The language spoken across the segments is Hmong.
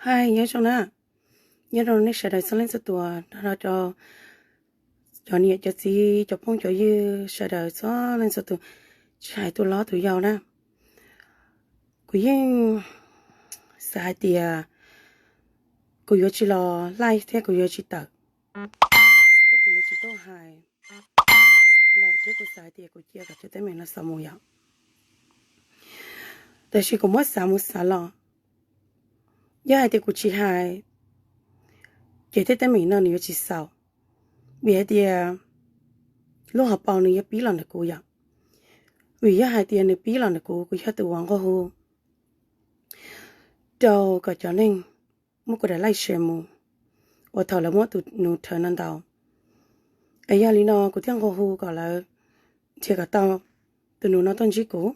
Hais nyob zoo na, nyob zoo nej sawv daws txhua leej txhua tus, nrog rau cov niam cov txiv cov phooj cov ywg sawv daws txhua leej txhua tus, tsis hais tus hlob tus yau na. Kuv yeej xav hais tias kuv yuav tsis los live thiab kuv yuav tsis tawm, thiab kuv yuav tsis tuaj hais lawm thiab kuv xav hais tias kuv cia kom cov teeb meem no xaus mus yom. Tab sis kuv muab xav mus xav los, yog hais tias kuv tsis hais, ces tej teeb meem no nws yuav tsis xaus, vim hais tias lub hauv paus nws yuav pib los ntawm kuv yom. Vim yog hais tias nws pib los ntawm kuv, kuv yog tus uas nqua hu rau kom cov neeg muab kuv daim live share mus, uas thaum lawv muab tus nus rhawv no ntaus. Es yog li no kuv thiaj nqua hu kom lawv nrhiav kom tau tus nus no tuaj ntsib kuv,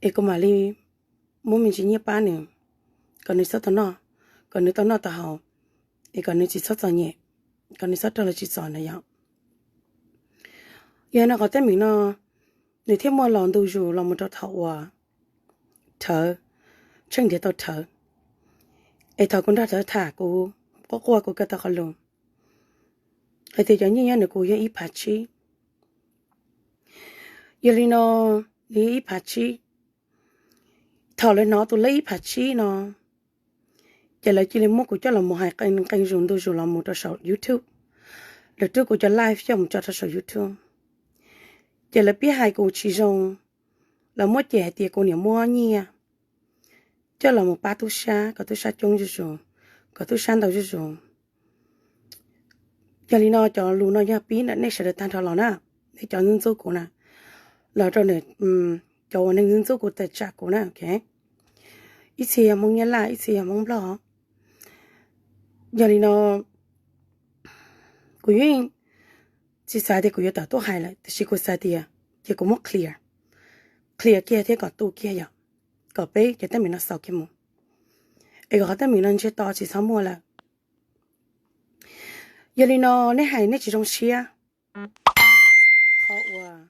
es kuv mam li muab me ntsis nyiaj pab nws, kom nws txhob tau noj, kom nws tau noj tau haus, es kom nws tsis txhob txom nyem, kom nws txhob raug lawv tsim txom na yom. Yog no qhov teeb meem no nws thiaj muaj los ntu zus los mus rau thaum uas rhawv, tsheej nrhiav tau rhawv. Es thaum kuv nrog rhawv tham kuv quaj quaj kuv kaw tau qhov lus hais tias cov nyiaj nyob nws kuv yog ib phav tsib. Yog li no, nws yog ib phav tsib. Thaum lawv hnov tus lej ib phav tsib no, ces lawv cia li muab kuv coj los mus hais qee qee zus ntu zus los mus rau saum YouTube. Lawv rub kuv cov live coj mus tso rau saum YouTube. Ces lawv pib hais kuv tsis zoo, lawv muab cem hais tias kuv niam muab nyiaj coj los mus pab tub sab kom tub sab coob zuj zus, kom tub sab ntau zuj zus. Yog li no cov lus no yog pib ntawm nej sawv daws tag nrho los na, nej cov ntxub ntxub kuv na, los rau cov uas neeg ntxub ntxub kuv tawm tsam kuv na. Ib txhia yog Hmoob Nyab Laj, ib txhia yog Hmoob Nplog. Yog li no kuv yeej tsis xav tias kuv yuav tawm tuaj hais lawm, tiam sis kuv xav tias ces kuv muab clear, clear kiag thiab kom tu kiag yom, kom peb cov teeb meem no xaus kiag mus, es kom qhov teeb meem no ntsiag to tsis txhob muaj lawm. Yog li no nej hais nej tsis zoo siab qhov uas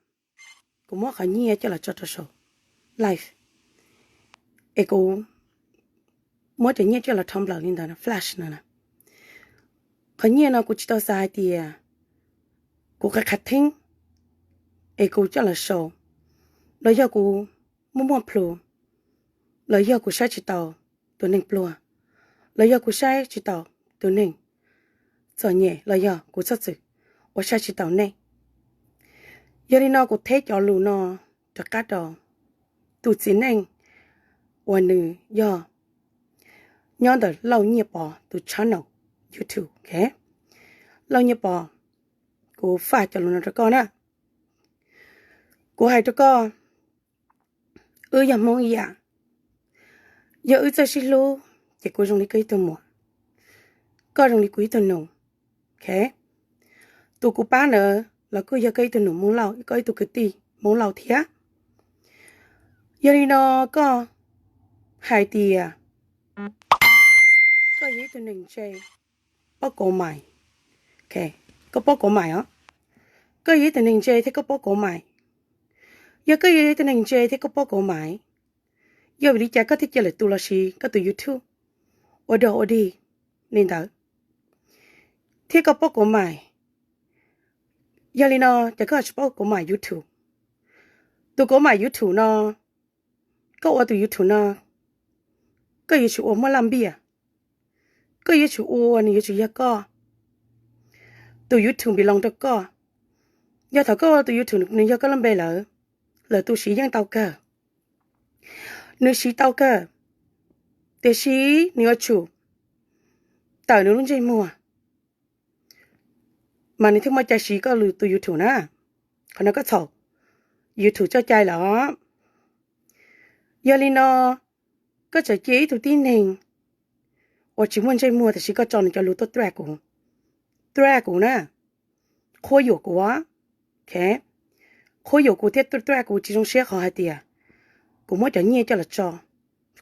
kuv muab qhov nyiaj coj los tso rau saum live, es kuv muab cov nyiaj coj los rho nplawm li ntawd flash no na. Qhov nyiaj no kuv tsis tau xav hais tias kuv qhia qhav theeb es kuv coj los show, los yog kuv muaj muaj plhus, los yog kuv saib tsis taus tus neeg pluag, los yog kuv saib tsis taus tus neeg txom nyem, los yog kuv txhob txwm uas saib tsis taus nej. Yog li no kuv theb cov lus no rov qab rau tus txiv neej uas nws yog nyob ntawm Lauj Nyiaj Pov tus channel YouTube. Lauj Nyiaj Pov, kuv faj cov lus no rau koj na. Kuv hais rau koj, wb yog Hmoob ib yam, yog wb txawj sib hlub ces kuv zoo li koj ib tug muam, koj zoo li kuv ib tug nus. Tus kuv pab ntawd los kuj yog koj ib tug nus Hmoob Lauj, koj ib tug kwv tij Hmoob Lauj thiab. Yog li no koj hais tias koj yog ib tug neeg ntse, paub kov mais, koj paub kov mais os, koj yog ib tug neeg ntse thiab koj paub kov mais. Yog koj yog ib tug neeg ntse thiab koj paub kov mais, yog vim li cas koj thiaj cia lwm tus los sis koj tus YouTube ua dog ua dig li ntawd, thiab koj paub kov mais? Yog li no ces koj tsis paub kov mais YouTube. Tus kov mais YouTube no, koj ua tus YouTube no, koj yuav tsum ua muaj laj npias, koj yuav tsum ua, nws yuav tsum yog koj tus YouTube npis loos rau koj. Yog thaum koj ua tus YouTube nws yog koj lub npe lawm, lwm tus siv yeej tau kawg, nws siv tau kawg, tiam sis nws yuav tsum tawm nws lub ntsej muag mas nws thiaj muaj cai siv koj tus YouTube na. Qhov no koj txhaum YouTube txoj cai lawm os. Yog li no, koj txawm cia ib tug tib neeg uas tsis muaj ntsej muag tiam sis koj tso nws cov lus tuaj tuaj kuv, tuaj kuv na, qhuab yuam kuv, qhuab yuam kuv thiab tuaj tuaj kuv tsis zoo siab qhov hais tias kuv muab cov nyiaj coj los tso,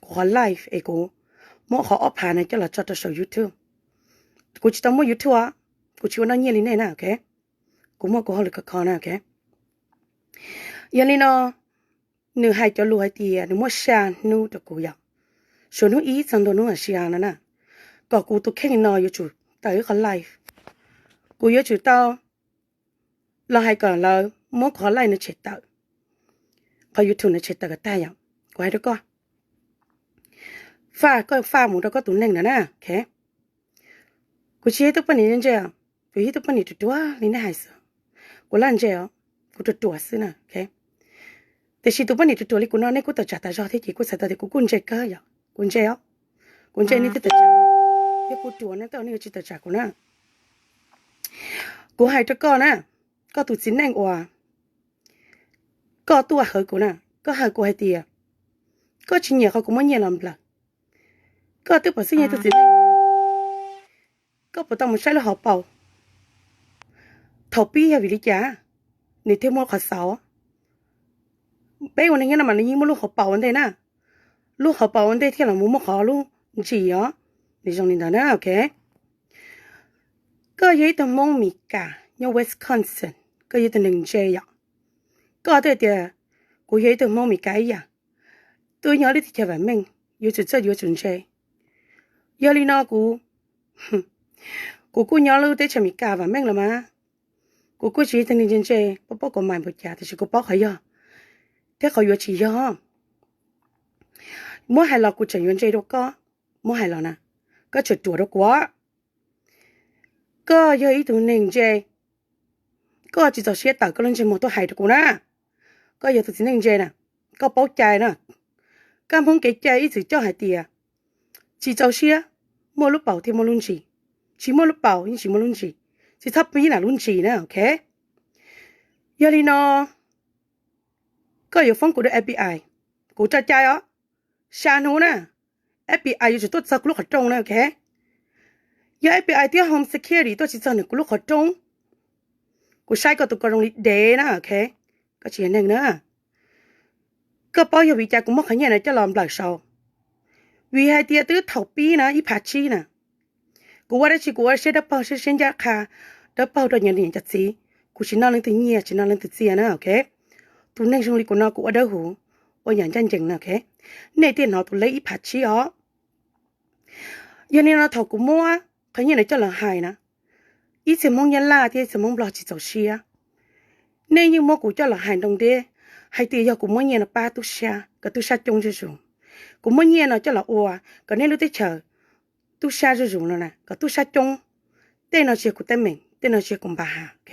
kuv qhov live es kuv muab qhov ob phav no coj los tso rau saum YouTube. Kuv tsis tau muaj YouTube, kuv tsis ua noj nyiaj li nej na, ok. Kuv muaj kuv hauj lwm khov kho na, ok. Yog li no, nws hais cov lus hais tias nws muab xya hnub rau kuv yom, suav hnub ib txog ntua hnub a sia no na, kom kuv tus kheej no yuav tsum tawm ib qhov live. Kuv yuav tsum tau los hais kom lawv muab kuv qhov live no tshem tawm, qhov YouTube no tshem tawm kom tag yom. Kuv hais rau koj, faj koj faj mus rau koj tus neeg na na, ok. Kuv tsis yog ib tug poj niam ntse, kuv yog ib tug poj niam ruam ruam li nej hais xwb. Kuv laj ntse os, kuv ruam ruam xwb na, ok. Tiam sis tus poj niam ruam ruam li kuv no nej kuj tawm tsam tas zog thiab ces kuj txhais tau tias kuv kuj ntse kawg yom, kuv ntse os, kuv ntse nej thiaj tawm tsam. Yog kuv ruam no tej zaum nej yuav tsis tawm tsam kuv na. Kuv hais rau koj na, koj tus txiv neej uas koj tuaj hawv kuv na, koj hawv kuv hais tias koj tsis nyiam qhov kuv muab nyiaj los nplawm. Koj twb pom xwb yog tus txiv neej, koj puas tau mus saib lub hauv paus? Thaum pib yog vim li cas nws thiaj muaj qhov xauv? Peb ua neeg nyob no mas nws yeej muaj lub hauv paus ua ntej na, lub hauv paus ua ntej thiaj los mus muaj qhov lub ntsis os. Nws zoo li ntawd na, ok. Koj yog ib tug Hmoob Mes Kas nyob Wisconsin, koj yog ib tug neeg ntse yom. Koj twb hais tias kuv yog ib tug Hmoob Mes Kas ib yam, tuaj nyob lub teb chaws vam meej, yuav tsum txawj yuav tsum ntse. Yog li no kuv, kuv kuj nyob lub teb chaws Mes Kas vam meej los mas, kuv kuj tsis yog ib tug neeg ntse ntse paub paub kom mais npaum cas, tiam sis kuv paub qhov yog thiab qhov yuav tsis yog. Muab hais los kuv tseem yuav ntse rau koj, muab hais los na, koj tseem ruam rau kuv. Koj yog ib tug neeg ntse, koj tsis txaus siab tawm koj lub ntsej muag tuaj hais rau kuv na. Koj yog tus txiv neej ntse na, koj paub cai na. Kab Hmoob kev cai ib txwm coj hais tias tsis txaus siab, muaj lub paus thiaj muaj lub ntsis, tsis muaj lub paus yeej tsis muaj lub ntsis, tsis txhob pib nram lub ntsis na, ok. Yog li no koj yuav foob kuv rau F B I, kuv tso cai os. Xya hnub na, F B I yuav tsum tuaj txog kuv lub qhov rooj na, ok. Yog F B I thiab Home Security tuaj tsis txog nws kuv lub qhov rooj, kuv saib koj tus ko zoo li dev na, ok. Koj tsis yog neeg na. Koj paub yog vim cas kuv muab qhov nyiaj no coj los nplawm saud? Vim hais tias twb thaum pib na ib phav tsib na, kuv ua dab tsi kuv ua siab dawb paug siab siab ncaj qha, dawb paug rau cov niam cov txiv, kuv tsis noj leej twg nyiaj tsis noj leej twg txiaj na, ok. Tus neeg zoo li kuv no kuv ua dawb huv, ua yam ncaj ncees na, ok. Nej thiaj hnov tus lej ib phav tsib os. Yog li no thaum kuv muab qhov nyiaj no coj los hais na, ib txhia Hmoob Nyab Laj thiab ib txhia Hmoob Nplog tsis txaus siab, nej yeej muab kuv coj los hais nroo deb hais tias yog kuv muab nyiaj no pab tub sab kom tub sab coob zuj zus. Kuv muab nyiaj no coj los ua kom nej lub teb chaws tub sab zuj zus no na kom tub sab coob. Tej no tsis yog kuv teeb meem, tej no tsis yog kuv npa has, ok.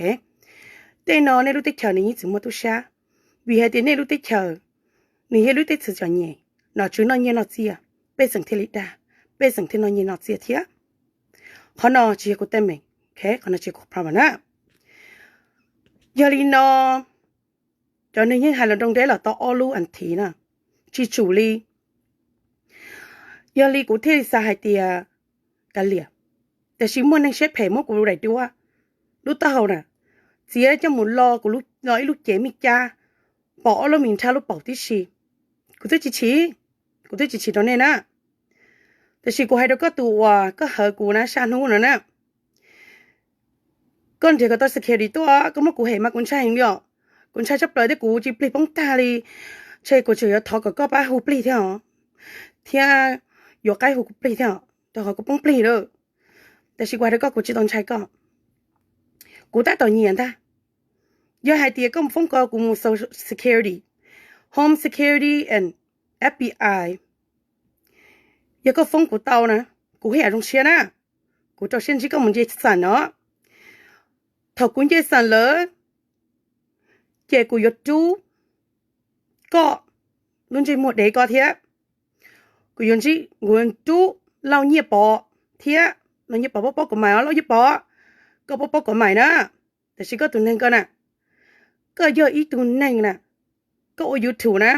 Tej no nej lub teb chaws nws yeej tsis muaj tub sab, vim hais tias nej lub teb chaws nws yog lub teb chaws txom nyem, nom tswv noj nyiaj noj txiaj, pej xeem thiaj li dag, pej xeem thiaj noj nyiaj noj txiaj thiab. Qhov no tsis yog kuv teeb meem, ok, qhov no tsis yog kuv problem na. Yog li no cov neeg yeej hais los nroo deb los tau ob lub as thiv na, tsis tsum li. Yog li kuv thiaj li xav hais tias kav liam, tiam sis muaj neeg siab phem muab kuv daim duab lub taub hau na, txiav coj mus lo kuv ib lub cev mij cab, pom ob lub mis nrhab lub paum tib si. Kuv twb tsis chim, kuv twb tsis chim rau nej na. Tiam sis kuv hais rau koj tus uas koj hawv kuv na xya hnub no na, koj nrhiav kom tau security tuaj, koj muab kuv hem mas kuv ntshai heev li os. Kuv ntshai tshaj plaws thiab kuv tsis plig poob tag li. Ntshe kuv tseem yuav thov kom koj pab hu plig thiab os, thiab yuav qaib hu kuv plig thiab os, rau qhov kuv poob plig lawm. Tiam sis kuv hais rau koj kuv tsis tau ntshai koj, kuv tab tom nyiam ntag. Yog hais tias koj mus foob ko kuv mus Social Security, Home Security and F B I, yog koj foob kuv tau na, kuv haj yam zoo siab na. Kuv rau siab ntsib koj mus nce xeem no. Thaum kuv nce xeem lawm, ces kuv yuav rub koj lub ntsej muag dev ko thiab. Kuv yuav ntsib, kuv yuav rub Lauj Nyiaj Pov thiab. Lauj Nyiaj Pov, Pov Pov Kom Mais os, Lauj Nyiaj Pov, koj Pov Pov Kom Mais na. Tiam sis koj tus neeg ko na, koj yog ib tug neeg na, koj ua YouTube na,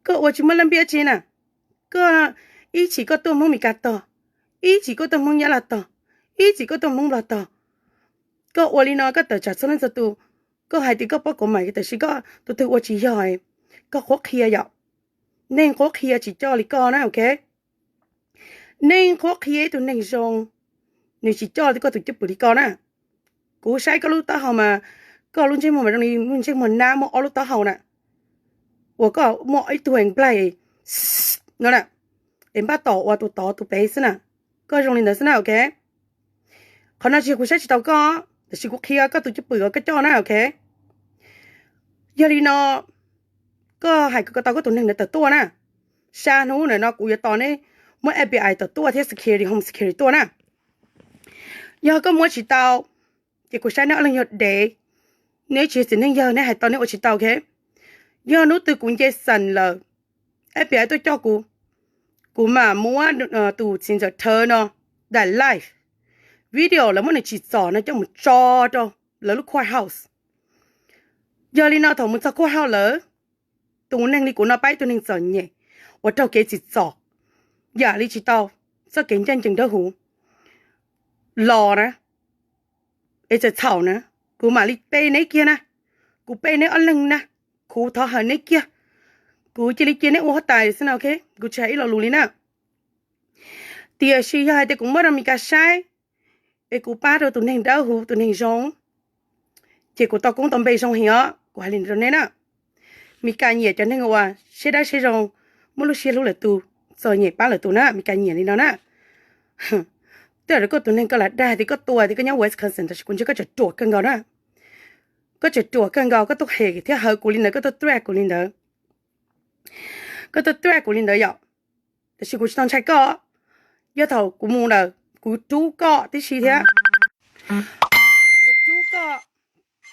koj ua tsis muaj laj npiab tsi na, koj ib chim koj tuaj Hmoob Mes Kas tog, ib chim koj tuaj Hmoob Nyab Laj tog, ib chim koj tuaj Hmoob Nplog tog. Koj ua li no koj tawm tsam txhua leej txhua tus, koj hais tias koj Pov Pov Kom Mais tiam sis koj tus twg ua tsis yog, koj qhuab qhia yom. Neeg qhuab qhia tsis coj li koj na, ok. Neeg qhuab qhia ib tug neeg zoo, nws tsis coj li koj tus cwj pwm li koj na. Kuv saib koj lub taub hau mas, koj lub ntsej muag mas zoo li lub ntsej muag nab muaj ob lub taub hau na, uas koj muaj ib tug nplaig no na. es npaj tom ua tus tod tus pem xwb na. Koj zoo li ntawd xwb na, ok. Qhov no tsis yog kuv saib tsis taus koj, tab sis kuv qhia koj tus cwj pwm uas koj coj na, ok. Yog li no, koj hais kom tau koj tus neeg ntawd tawm tuaj na. Xya hnub ntawm no kuv yuav tos neb muab F B I tawm tuaj thiab security, home security tuaj na. Yog koj muab tsis tau, ces kuv saib neb ob leeg yog dev, neb tsis yog txiv neej yawg, neb hais tau neb ua tsis tau, ok. Yog hnub twg kuv nce xeem lawm, F B I tuaj coj kuv, kuv mam muab tus txiv ntxawm Thawv no daim live video lawv muab nws tsim txom no coj mus tso rau lawv lub courthouse. Yog li no thaum mus txog courthouse lawm, tus neeg li kuv no pab ib tug neeg txom nyem uas raug kev tsim txom yam li tsis tau txoj kev ncaj ncees dawb huv los na, es txawm txhaum na, kuv mam li pe neb kiag na, kuv pe neb ob leeg na, kuv thov hawm neb kiag, kuv cia li cia neb ua huab tais xwb na, ok, kuv tsis hais ib lo lus li na. Tiam sis yog hais tias kuv muab rau Mis Kas saib, es kuv pab rau tus neeg dawb huv tus neeg zoo, ces kuv tau koob tau npe zoo heev os, kuv hais li rau neb na. Mis Kas nyiam cov neeg uas siab dawb siab zoo, muaj lub siab hlub lwm tus, txom nyem pab lwm tus na, Mis Kas nyiam li no na. Tej zaum koj tus neeg koj lam dag tias koj tuaj tias koj nyob Wisconsin, tab sis kuv ntsia koj tseem ruam kawg nkaus na. Koj tseem ruam kawg nkaus, koj tuaj hem thiab hawv kuv li ntawd, koj tuaj threat kuv li ntawd. Koj tuaj threat kuv li ntawd yom. Tab sis kuv tsis tau ntshai koj. Yog thaum kuv mus ntawd kuv rub koj tib si thiab. Kuv yuav rub koj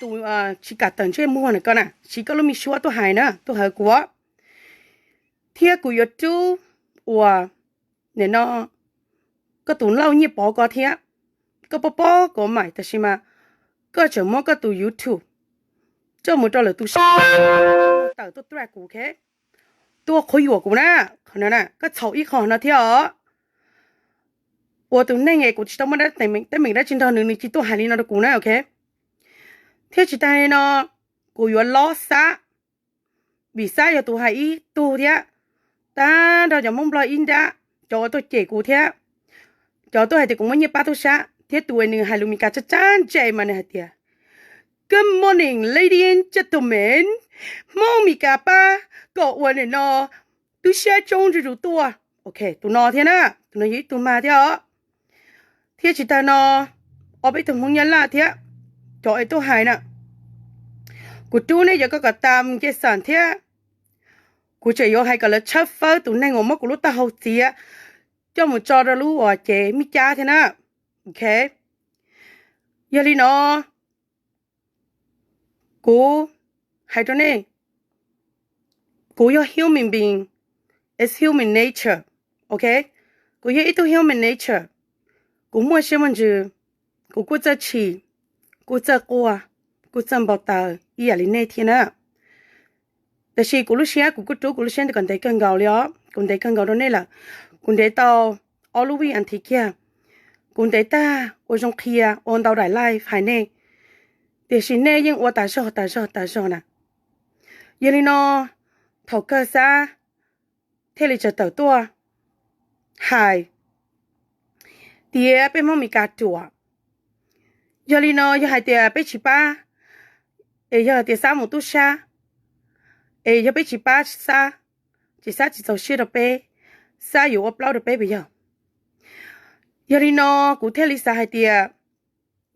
tus tsis kam tawm ntsej muag na koj na, siv koj lub me suab tuaj hais na, tuaj hawv kuv. Thiab kuv yuav rub uas nim no koj tus Lauj Nyiaj Pov ko thiab. Koj pob pob kov mais tab sis mas koj tseem muab koj tus YouTube coj mus rau lwm tus saib, tawm tuaj threat kuv, ok. Tuaj qhuab yuam kuv na, qhov no na koj txhaum ib qho no thiab os. Ua tus neeg es kuv tsis tau muaj teeb meem dab tsi nrog nws, nws cia li tuaj hais li no rau kuv na, ok. Thiab tsis tas li no, kuv yuav lob Xab, vim Xab yog tus hais ib tug thiab, tag nrho cov Hmoob Nplog ib nrab, cov uas tuaj cem kuv thiab, cov tuaj hais tias kuv muaj nyiaj pab tub sab, thiab tus uas nws hais lus Mis Kas tsab tsab ntse mas nws hais tias, Good morning, ladies and gentlemen. Hmoob Mis Kas pab kom ua nim no tub sab coob zuj zus tuaj. Ok, tus no thiab na, tus no yog ib tug mag thiab os. Thiab tsis tas no, ob peb tug Hmoob Nyab Laj thiab, cov es tuaj hais na. Kuv rub nej cov ko kom tas mus nce xam thiab. Kuv tseem yuav hais kom lawv tshawb fawb tus neeg uas muab kuv lub taub hau txiav coj mus tso rau lub uas cev Mib Cab thiab na. Ok. Yog li no, kuv hais rau nej, kuv yog human being, it's human nature, ok. Kuv yog ib tug human nature, kuv muaj siab muaj ntsws, kuv kuj txawj chim, kuj txawj quaj, kuj txawj npau taws ib yam li nej thiab na. Tab sis kuv lub siab kuv kuj rub kuv lub siab ntawm kom ntev kawg nkaus li os, kuv ntev kawg nkaus rau nej lawm. Kuv ntev tau ob lub vij as thiv kiag, kuv ntev tag ua zoo qhia ua ntau daim live hais nej, tiam sis nej yeej ua tas zog tas zog tas zog na. Yog li no, thaum kawg Xab thiaj li tseem tawm tuaj hais tias peb Hmoob Mes Kas ruam. Yog li no yog hais tias peb tsis pab, es yog tias Xab mus tub sab, es yog peb tsis pab Xab, ces Xab tsis txaus siab rau peb, Xab yuav ua plaub rau peb puas yog? Yog li no kuv thiaj li xav hais tias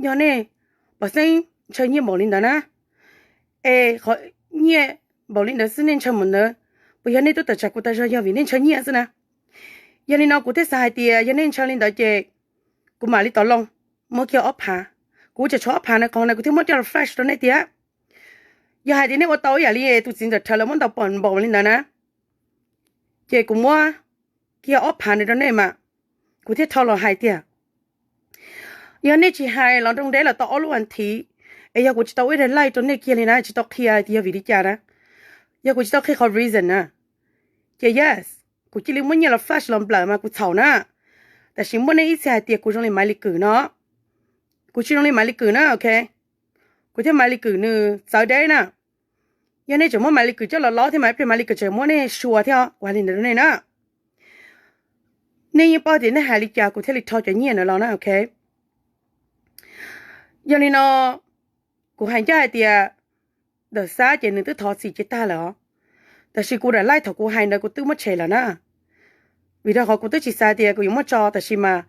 yog nej pom xeeb ntshaw nyiaj npaum li ntawd na, es qhov nyiaj npaum li ntawd xwb nej ntshaw npaum ntawd, puas yog nej twb tawm tsam kuv tas zog yog vim nej ntshaw nyiaj xwb na? Yog li no kuv thiaj xav hais tias yog nej ntshaw li ntawd ces kuv mam li tov loo muab kiag ob phav. Kuv tseem tshuav ob phav na, qhov no kuv thiaj muab coj los flash rau nej tias yog hais tias nej ua tau ib yam li tus txiv ntxawm Rhawv lawv muab ntau pom npaum li ntawd na, ces kuv muab kiag ob phav no rau nej mas. Kuv thiaj rho los hais tias yog nej tsis hais los nroo deb los tau ob lub as thiv, es yog kuv tsis tau ua ib daim live rau nej kiag li na, tsis tau qhia tias yog vim li cas na, yog kuv tsis tau qhia qhov reason na, ces yes, kuv cia li muab nyiaj los flash los nplawm mas kuv txhaum na. Tab sis muaj nej ib txhia hais tias kuv zoo li Maiv Lis Kwm no, kuv tsis zoo li Maiv Lis Kwm na, ok. Kuv thiab Maiv Lis Kwm nws txawv deb na. Yog nej tseem muab Maiv Lis Kwm coj los lob thiab mas ib pliag Maiv Lis Kwm tseem muab nej sua thiab, kuv hais li ntawd rau nej na. Nej yeej paub tias nej hais li cas kuv thiaj li rho cov nyiaj ntawd los na, ok. Yog li no, kuv hais ncaj hais tias ntawm Xab ces nws twb thov txim ces tag lawm os. Tab sis kuv daim live thaum kuv hais ntawd kuv twb muab tshem lawm na. Vim rau qhov kuv twb tsis xav tias kuv yuav muab tso, tab sis mas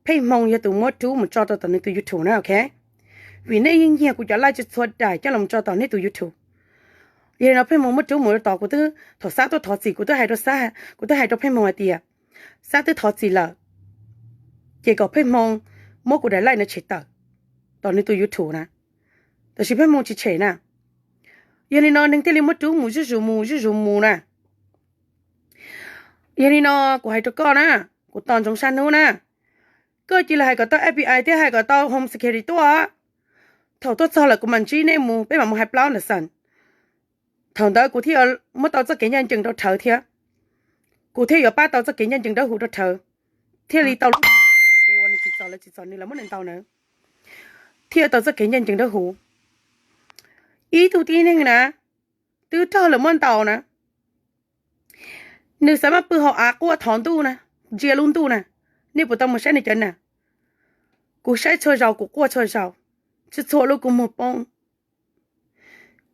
Pheej Hmoo yog tus muab rub mus tso rau tom nws tus YouTube na, ok. Vim nej yeej nyiag kuv cov like txhua daim coj los tso tom nej tus YouTube. Yog li no Pheej Hmoo muab rub mus rau tod, kuv twb, thaum Xab tuaj thov txim kuv twb hais rau Xab, kuv twb hais rau Pheej Hmoo hais tias Xab twb thov txim lawm, ces kom Pheej Hmoo muab kuv daim like no tshem tawm tom nws tus YouTube na. Tab sis Pheej Hmoo tsis tshem na. Yog li no neeg thiaj li muab rub mus zuj zus mus zuj zus mus na. Yog li no kuv hais rau koj na, kuv tos ntsoov sab hnub na, koj cia li hais kom tau F B I thiab hais kom tau Home Security tuaj. Thaum tuaj txog lawm kuv mam ntsib nej mus, peb mam mus hais plaub ntawm xeem. Thaum ntawd kuv thiaj yuav muab tau txoj kev ncaj ncees rau Rhawv thiab. Kuv thiaj yuav pab tau txoj kev ncaj ncees dawb huv rau Rhawv, thiaj li tau lub kev uas nws tsim txom lawv tsim txom nws, lawv muab nws ntaus ntawd, thiaj tau txoj kev ncaj ncees dawb huv. Ib tug tib neeg na, twb raug lawv muab ntaus na, nws xav maj pw hauv av quaj thov ntuj na, ntsia lub ntuj na. Nej puas tau mus saib nws cov na? Kuv saib txhua zaus, kuv quaj txhua zaus, txhua txhua lub kua muag poob.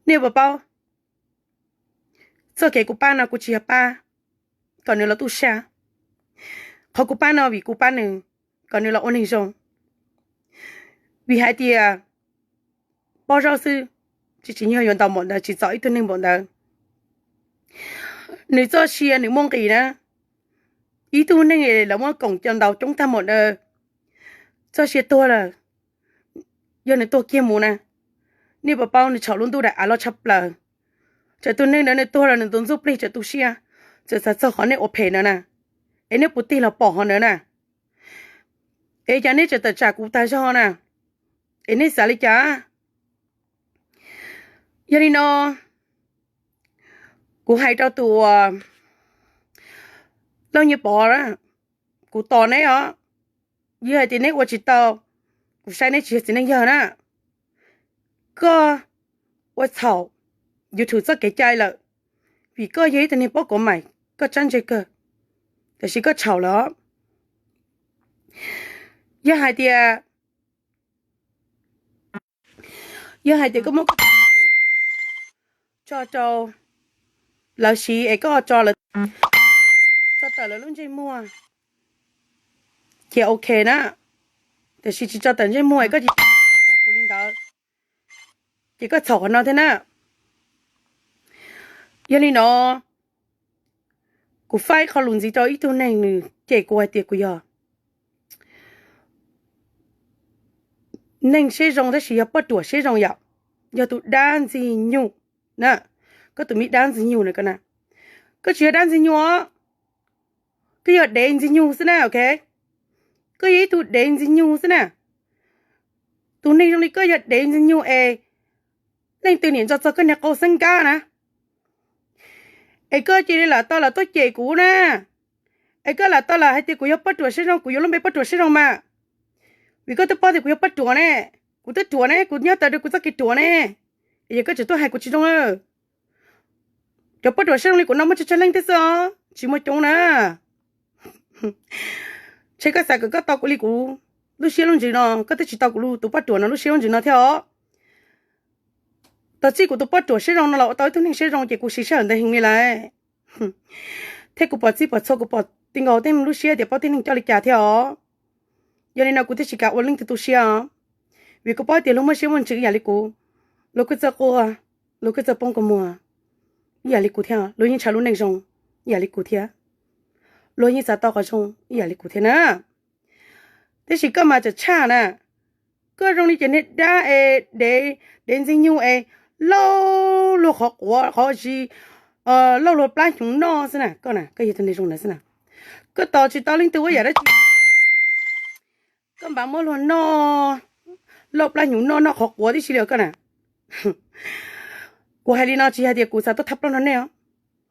Nej puas paub, txoj kev kuv pab no kuv tsis yog pab kom nws los tu siab. Qhov kuv pab no vim kuv pab nws kom nws los ua neeg zoo. Vim hais tias pob zaub xwb, tsis tsim nyog yuav ntaus npaum ntawd, tsim txom ib tug neeg npaum ntawd. Nws txoj sia nws muaj nqis na. Ib tug neeg lawv muab koom coj ntaus coob tag npaum ntawd, txoj sia tuag lawm, yog nws tuag kiag mus na, nej puas paub nws tsham lub ntuj daim av loj tshaj plaws. Txawm tus neeg ntawd nws tuag los nws tus ntsuj plig tseem tu siab, txawm xav txog qhov nej ua phem ntawd na, es nej puas tig los pom qhov ntawd na? Es cas nej tseem tawm tsam kuv tas zog na? Es nej xav li cas? Yog li no, kuv hais rau tus Lauj Nyiaj Pov, kuv tos neb os. Yog hais tias neb ua tsis tau, kuv saib neb tsis yog txiv neej yawg na. Koj ua txhaum YouTube txoj kev cai lawm, vim koj yog ib tug neeg paub kov mais, koj tsab ntse kawg, tiam sis koj txhaum lawm os. Yog hais tias, yog hais tias koj muab koj tso rau lawv siv es koj tso lawv, tso tawm lawv lub ntsej muag, ces ok na. Tiam sis tsis tso tawm ntsej muag es koj tsis kuv li ntawd, ces koj txhaum qhov no thiab na. Yog li no, kuv faib qho lus ntxiv rau ib tug neeg nws cem kuv hais tias kuv yog neeg siab zoo tab sis yog poj ruam siab zoo yom, yog tus dab ntxwg nyoog na. Koj tus me dab ntxwg nyoog na koj na, koj tsis yog dab ntxwg nyoog os, koj yog dev ntxwg nyoog xwb na, ok. Koj yog ib tug dev ntxwg nyoog xwb na. Tus neeg zoo li koj yog dev ntxwg nyoog es leej twg niam ntso txog koj niag qau xeeb nkab na. Es koj cia li lam tau lam tuaj cem kuv na. Es koj lam tau lam hais tias kuv yog poj ruam siab zoo, kuv yuav lub npe poj ruam siab zoo mas. Vim koj twb paub tias kuv yog poj ruam ne, kuv twb ruam ne, kuv nyob tawm rau kuv txoj kev ruam ne. Es yog koj tseem tuaj hais kuv tsis zoo na. Cov poj ruam siab zoo li kuv no muaj tsawg tsawg leej thiab xwb os, tsis muaj coob na. Ntshe koj xav kom koj tau kuv li kuv lub siab lub ntsws no, koj twb tsis tau kuv tus poj ruam no lub siab lub ntsws no thiab os. Tau txij kuv tus poj ruam siab zoo no los ua tau ib tug neeg siab zoo ces kuv siv sij hawm ntev heev li lawm. Thiab kuv pom txij pom txhua, kuv pom ti nkaus tej lub siab tias paub tib neeg coj li cas thiab os. Yog li no kuv thiaj tsis kam ua leej twg tu siab os. Vim kuv paub tias luag muaj siab muaj ntsws ib yam li kuv, luag kuj txawj quaj, luag kuj txawj poob kua muag ib yam li kuv thiab, luag yeej ntshaw lub neej zoo ib yam li kuv thiab, luag yeej xav tau qhov zoo ib yam li kuv thiab na. Tab sis koj mas tseem tshaj na, koj zoo li cov niag dab es dev, dev ntxwg nyoog es lauj luag qhov quav qhov zis, lauj luag plab hnyuv noj xwb na. Koj na koj yog tus neeg zoo ntawd xwb na. Koj tos tsis tau leej twg ua yam dab tsi, koj npaj muab luag noj, lauj plab hnyuv noj noj qhov quav tib si li os koj na. Kuv hais li no tsis hais tias kuv xav tuaj thab plaub nrog nej os.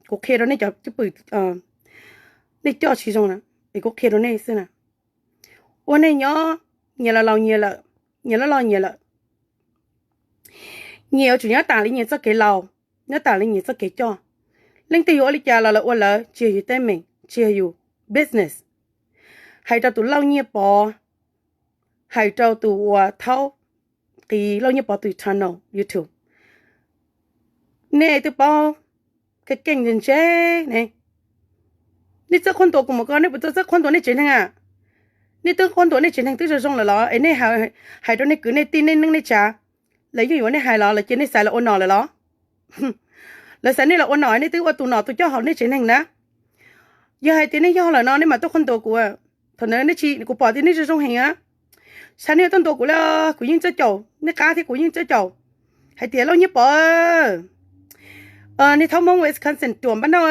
Kuv qhia rau nej cov cwj pwm, nej coj tsis zoo na, es kuv qhia rau nej xwb na. Ua neeg nyob, nyias los laus nyias lawm, nyias loj loj nyias lawm. Nyias yuav tsum nyob tas li nyias txoj kev laus, nyob tas li nyias txoj kev coj. Leej twg yuav ua li cas los lawv ua lawv, tsis yog yus teeb meem, tsis yog yus business. Hais rau tus Lauj Nyiaj Pov, hais rau tus uas thaub qiv Lauj Nyiaj Pov tus channel YouTube, nej twb paub keej keej ntse ntse ne. Nej txawj qhuab ntuas kuv mus ko, nej puas txawj txawj qhuab ntuas nej tsev neeg a? Nej twb qhuab ntuas nej tsev neeg twb zoo zoo lawm los es nej hais rau nej kwv nej tij nej neej nej tsav, lawv yeej yuav nej hais los lawv cia nej xaiv los ua nom lawm los? Lawv xaiv nej los ua nom, nej twb ua tus nom tus coj hauv nej tsev neeg na. Yog hais tias nej yog lawm no nej mam tuaj qhuab ntuas kuv. Thaum ntawd nej tsis, kuv pom tias nej zoo zoo heev a. Xav nej tuaj ntuas kuv li, kuv yeej txawj caum nej qab thiab kuv yeej txawj caum. Hais tias Lauj Nyiaj Pov, nej thaub Hmoob Wisconsin ruam npab noj,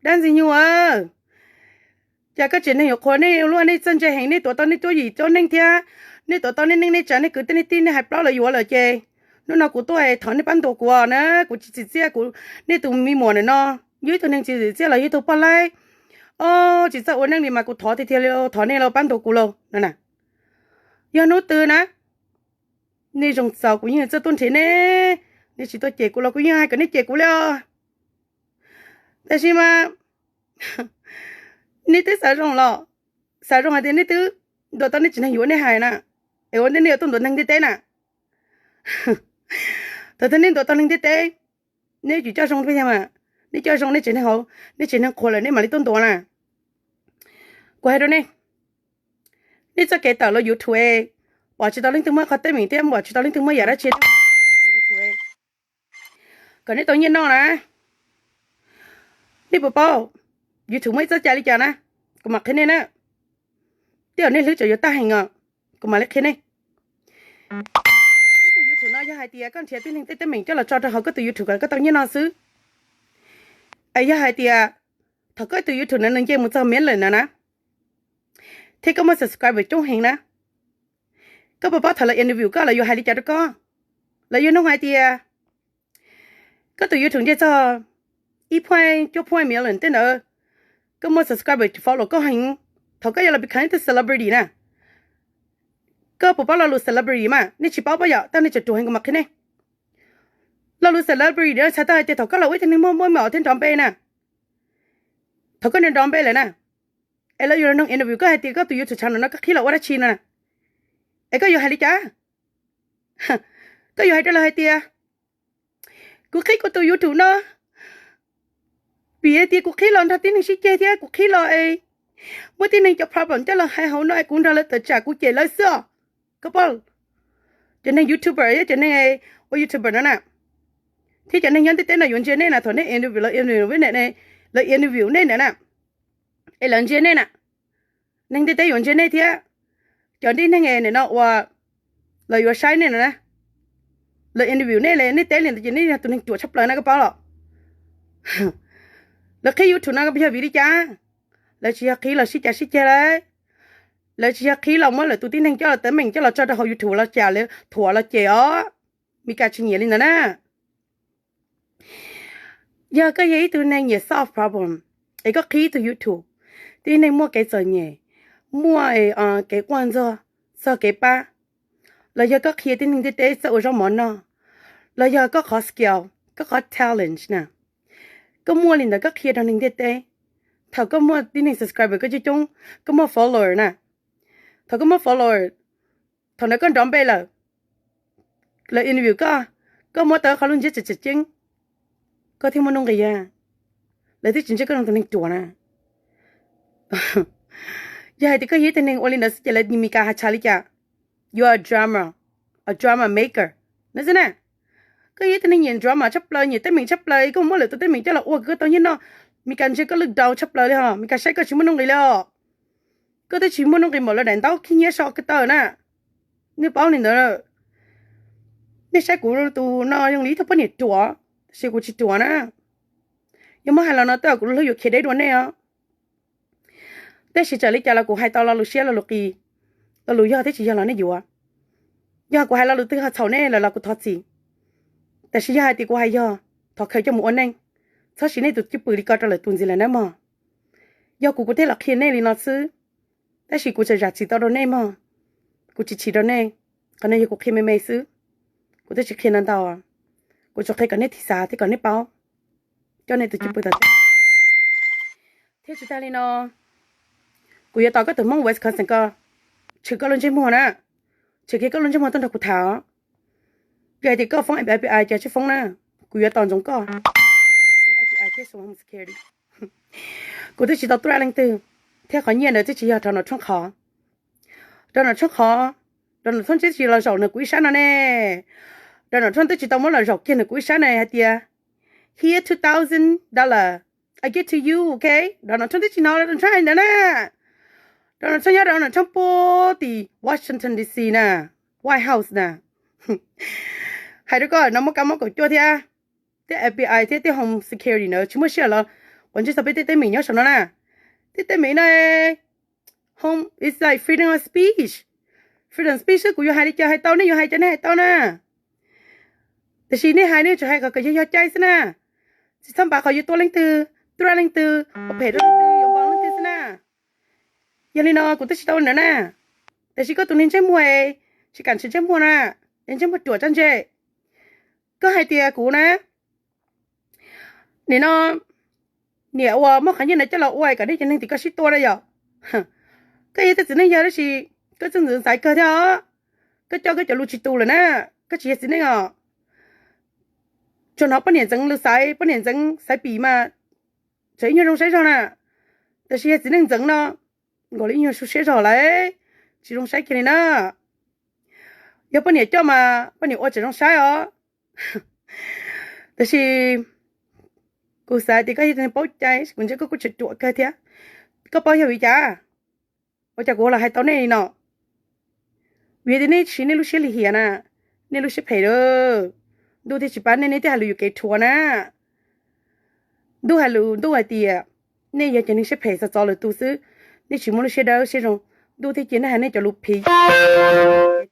dab ntxwg nyoog, cas koj tsev neeg yuav qhuas nej ua luaj, nej txawj ntse heev, nej tuav tau nej cuab yim cuab neej thiab, nej tuav tau nej neej nej tsav nej kwv tij nej tij nej hais plaub lawv yuav lawm ces hnub no kuv tuaj thov nej pab ntuas kuv na, kuv tsis tsim txiaj kuv, nej tus me muam ntawm no, yog ib tug neeg tsis tsim txiaj los yog ib tug poj laib, o, tsis txawj ua neej li mas kuv thov tiag tiag li, thov nej los pab ntuas kuv lauj no na. Yog hnub twg na nej zoo txaus kuv yeej txawj tuaj nrhiav nej, nej tsis tuaj cem kuv los kuv yeej hais kom nej cem kuv li os. Tab sis mas nej twb xav zoo los, xav zoo hais tias nej twb ntuas tau nej tsev neeg yuav nej hais na, es ua ntej nej yuav tuaj ntuas neeg ntiaj teb na. Thaum twg nej ntuas tau neeg ntiaj teb, nej yuav tsum coj zoo thiab mas, nej coj zoo nej tsev neeg hauv, nej tsev neeg qhuas lawm nej mam li tuaj ntuas na. Kuv hais rau nej, nej txoj kev tawm los YouTube es pom tsis tau leej twg muaj qhov teeb meem thiab pom tsis tau leej twg muaj yam dab tsi YouTube kom nej tau nyiaj noj na. Nej puas paub YouTube muaj ib txoj cai li cas na? Kuv mam qhia nej na. Tej zaum nej hlwb tseem yuav tag heev os, kuv mam li qhia nej. Ib tug YouTube no yog hais tias koj nrhiav tib neeg tej teeb meem coj los tso rau hauv koj tus YouTube kom koj tau nyiaj noj xwb. Es yog hais tias thaum koj tus YouTube no nws nce mus txog million no na, thiab koj muaj subscriber coob heev na, koj puas paub thaum lawv interview koj lawv yuav hais li cas rau koj? Lawv yuav nug hais tias koj tus YouTube nce txog ib point cuaj point million tej ntawd, koj muaj subscriber follow koj heev, thaum koj yuav los become ib tug celebrity na. Koj puas paub lo lus celebrity mas? Nej tsis paub pab yom, tag nej tseem ruam heev kuv mam qhia nej. Lo lus celebrity txhais tau hais tias thaum koj los ua ib tug neeg muaj muaj meej mom thiab nrov npe na, thaum koj nrov npe lawm na, es lawv yuav los nug interview koj hais tias koj tus YouTube channel no koj qhib los ua dab tsi no na, es koj yuav hais li cas? Koj yuav hais rau lawv hais tias kuv qhib kuv tus YouTube no vim hais tias kuv qhib los nrog tib neeg sib ceg thiab kuv qhib los es muaj tib neeg cov problem coj los hais hauv no es kuv nrog lawv tawm tsam kuv cem lawv xwb os. Koj paub, cov neeg YouTuber thiab cov neeg ua YouTuber no na, thiab cov neeg nyob ntiaj teb no yuav ntsia nej na, thaum nej interview lawv interview nej na, es lawv ntsia nej na, neeg ntiaj teb yuav ntsia nej thiab. Cov tib neeg no uas lawv yuav saib nej no na, lawv interview nej li nej teb li ntawd ces nej yog tus neeg ruam tshaj plaws na koj paub los. Lawv qhib YouTube no yog vim li cas? Lawv tsis yog qhib los sib cav sib ceg lawm, lawv tsis yog qhib los muab lawv tus tib neeg coj los teeb meem coj los tso rau hauv YouTube los cas lawv thuam los cem os. Meskas tsis nyiam li ntawd na. Yog koj yog ib tug neeg nyiam solve problem es koj qhib ib tug YouTube, tib neeg muaj kev txom nyem, muaj kev quaj ntxog, txog kev pab, los yog koj qhia tib neeg ntiaj teb txawj ua zaub mov noj, los yog koj qhov skill, koj qhov talent na, koj muaj li ntawd koj qhia rau neeg ntiaj teb, thaum koj muaj tib neeg subscriber koj coob coob, koj muaj follower na, thaum koj muaj follower, thaum ntawd koj nrov npe lawm, lawv interview koj, koj muab tau qhov lub ntsiab tseem tseem ceeb, koj thiaj muaj nuj nqis, lawv thiaj tsis ntsia koj zoo tus neeg ruam na. Yog hais tias koj yog ib tug neeg ua li ntawd xwb ces lawv Meskas hais tshaj li cas? You are a drama, a drama maker no xwb na. Koj yog ib tug neeg nyiam drama tshaj plaws, nyiam teeb meem tshaj plaws, koj muab lwm tus teeb meem coj los ua kom koj tau nyiaj noj, Meskas ntsia koj lwj daus tshaj plaws li hos, Meskas saib koj tsis muaj nuj nqis li os. Koj twb tsis muaj nuj nqis npaum lawv daim ntaub khib nyiab so koj tawm na. Nej paub li ntawd, nej saib kuv tus no zoo li ib tug poj niam ruam, tab sis kuv tsis ruam na. Yog muab hais los no tej zaum kuv hlub yuav khiav deb dua nej os. Tab sis txawm li cas los kuv hais tau lo lus siab lo lus qis, lo lus yog thiab tsis yog los nej yuav. Yog kuv hais lo lus twg ho txhaum nej lawm los kuv thov txim. Tab sis yog hais tias kuv hais yog, thov khaws coj mus ua neej, txhob siv nej tus cwj pwm li ko rau lwm tus ntxiv lawm nawb mog. Yog kuv, kuv thiaj los qhia nej li no xwb, tab sis kuv tseem zam txim tau rau nej mog. Kuv tsis chim rau nej, qhov no yog kuv qhia me me xwb, kuv twb tsis qhia ntau ntau, kuv tsuas qhia kom nej thim xav thiab kom nej paub, coj nej tus cwj pwm tau. Thiab tsis tag li no, kuv yuav tos koj tus Hmoob Wisconsin ko, tshwm koj lub ntsej muag na, tshwm kiag koj lub ntsej muag tuaj nrog kuv tham. Yog hais tias koj foob F B I ces tsis foob na, kuv yuav tos ntsoov koj. Kuv twb tsis tau tuaj leej twg, thiab qhov nyiaj ntawd twb tsis yog Donald Trump qhov. Donald Trump qhov, Donald Trump twb tsis los zaum nws kuv ib sab no ne. Donald Trump twb tsis tau muab los zaum kiag nws kuv ib sab no hais tias, here two thousand dollar, I give to you, ok. Donald Trump twb tsis hnov Donald Trump hais ntawd na. Donald Trump nyob Donald Trump puag tim Washington D C na, White House na. Hais rau koj no muaj kab mob kaum cuaj thiab, tej F B I thiab tej Home Security na tsis muaj sij hawm los quav ntsej txog peb tej teeb meem nyob saum no na. Tej teeb meem no, home is like freedom of speech. Freedom of speech xwb, kuv yuav hais li cas hais tau, nej yuav hais cas nej hais tau na. Tiam sis nej hais nej tsuas hais kom kom yog yog cai xwb na. Tsis txhob npaj qhov yuav tua leej twg, tua leej twg, ua phem rau leej twg, yuav npau leej twg xwb na. Yog li no kuv twb tsis tau ntawd na. Tiam sis koj tus neeg ntsej muag, tsis kam ntsej muag na, es ntsej muag ruam tso ntse. Koj hais tias kuv na, nim no niam uas muab qhov nyiaj ntawd coj los ua kom nej cov neeg tim koj sib tua na yom. Koj yog tej txiv neej yog tab sis koj txawj ntxeev xaiv kawg thiab os. Koj coj koj cov lus tsis tus lawm na, koj tsis yog txiv neej os. Tsuas hnov poj niam ntxeev lus xaiv, poj niam ntxeev xaiv pim mas tseem ib nyuag zoo saib zog na. Tab sis yog txiv neej ntxeev no, nkaus li ib nyuag su siab zog lawm, tsis zoo saib kiag li na. Yog poj niam coj mas poj niam ua tseem zoo saib os. Tab sis kuv xav tias koj yog tus neeg paub cai, kuv ntsia koj kuj tseem ruam kawg thiab. Koj paub yog vim cas? Ua cas kuv los hais tau nej li no? Vim tias nej siv nej lub siab lim hiam na, nej lub siab phem lawm. Ntuj thiaj tsis pab nej, nej thiaj hais lus yuam kev rhuav na. Ntuj hais lus, ntuj hais tias nej yog cov neeg siab phem, txov txov lwm tus xwb, nej tsis muaj lub siab dawb siab zoo, ntuj thiaj cia nej hais nej cov lus phiv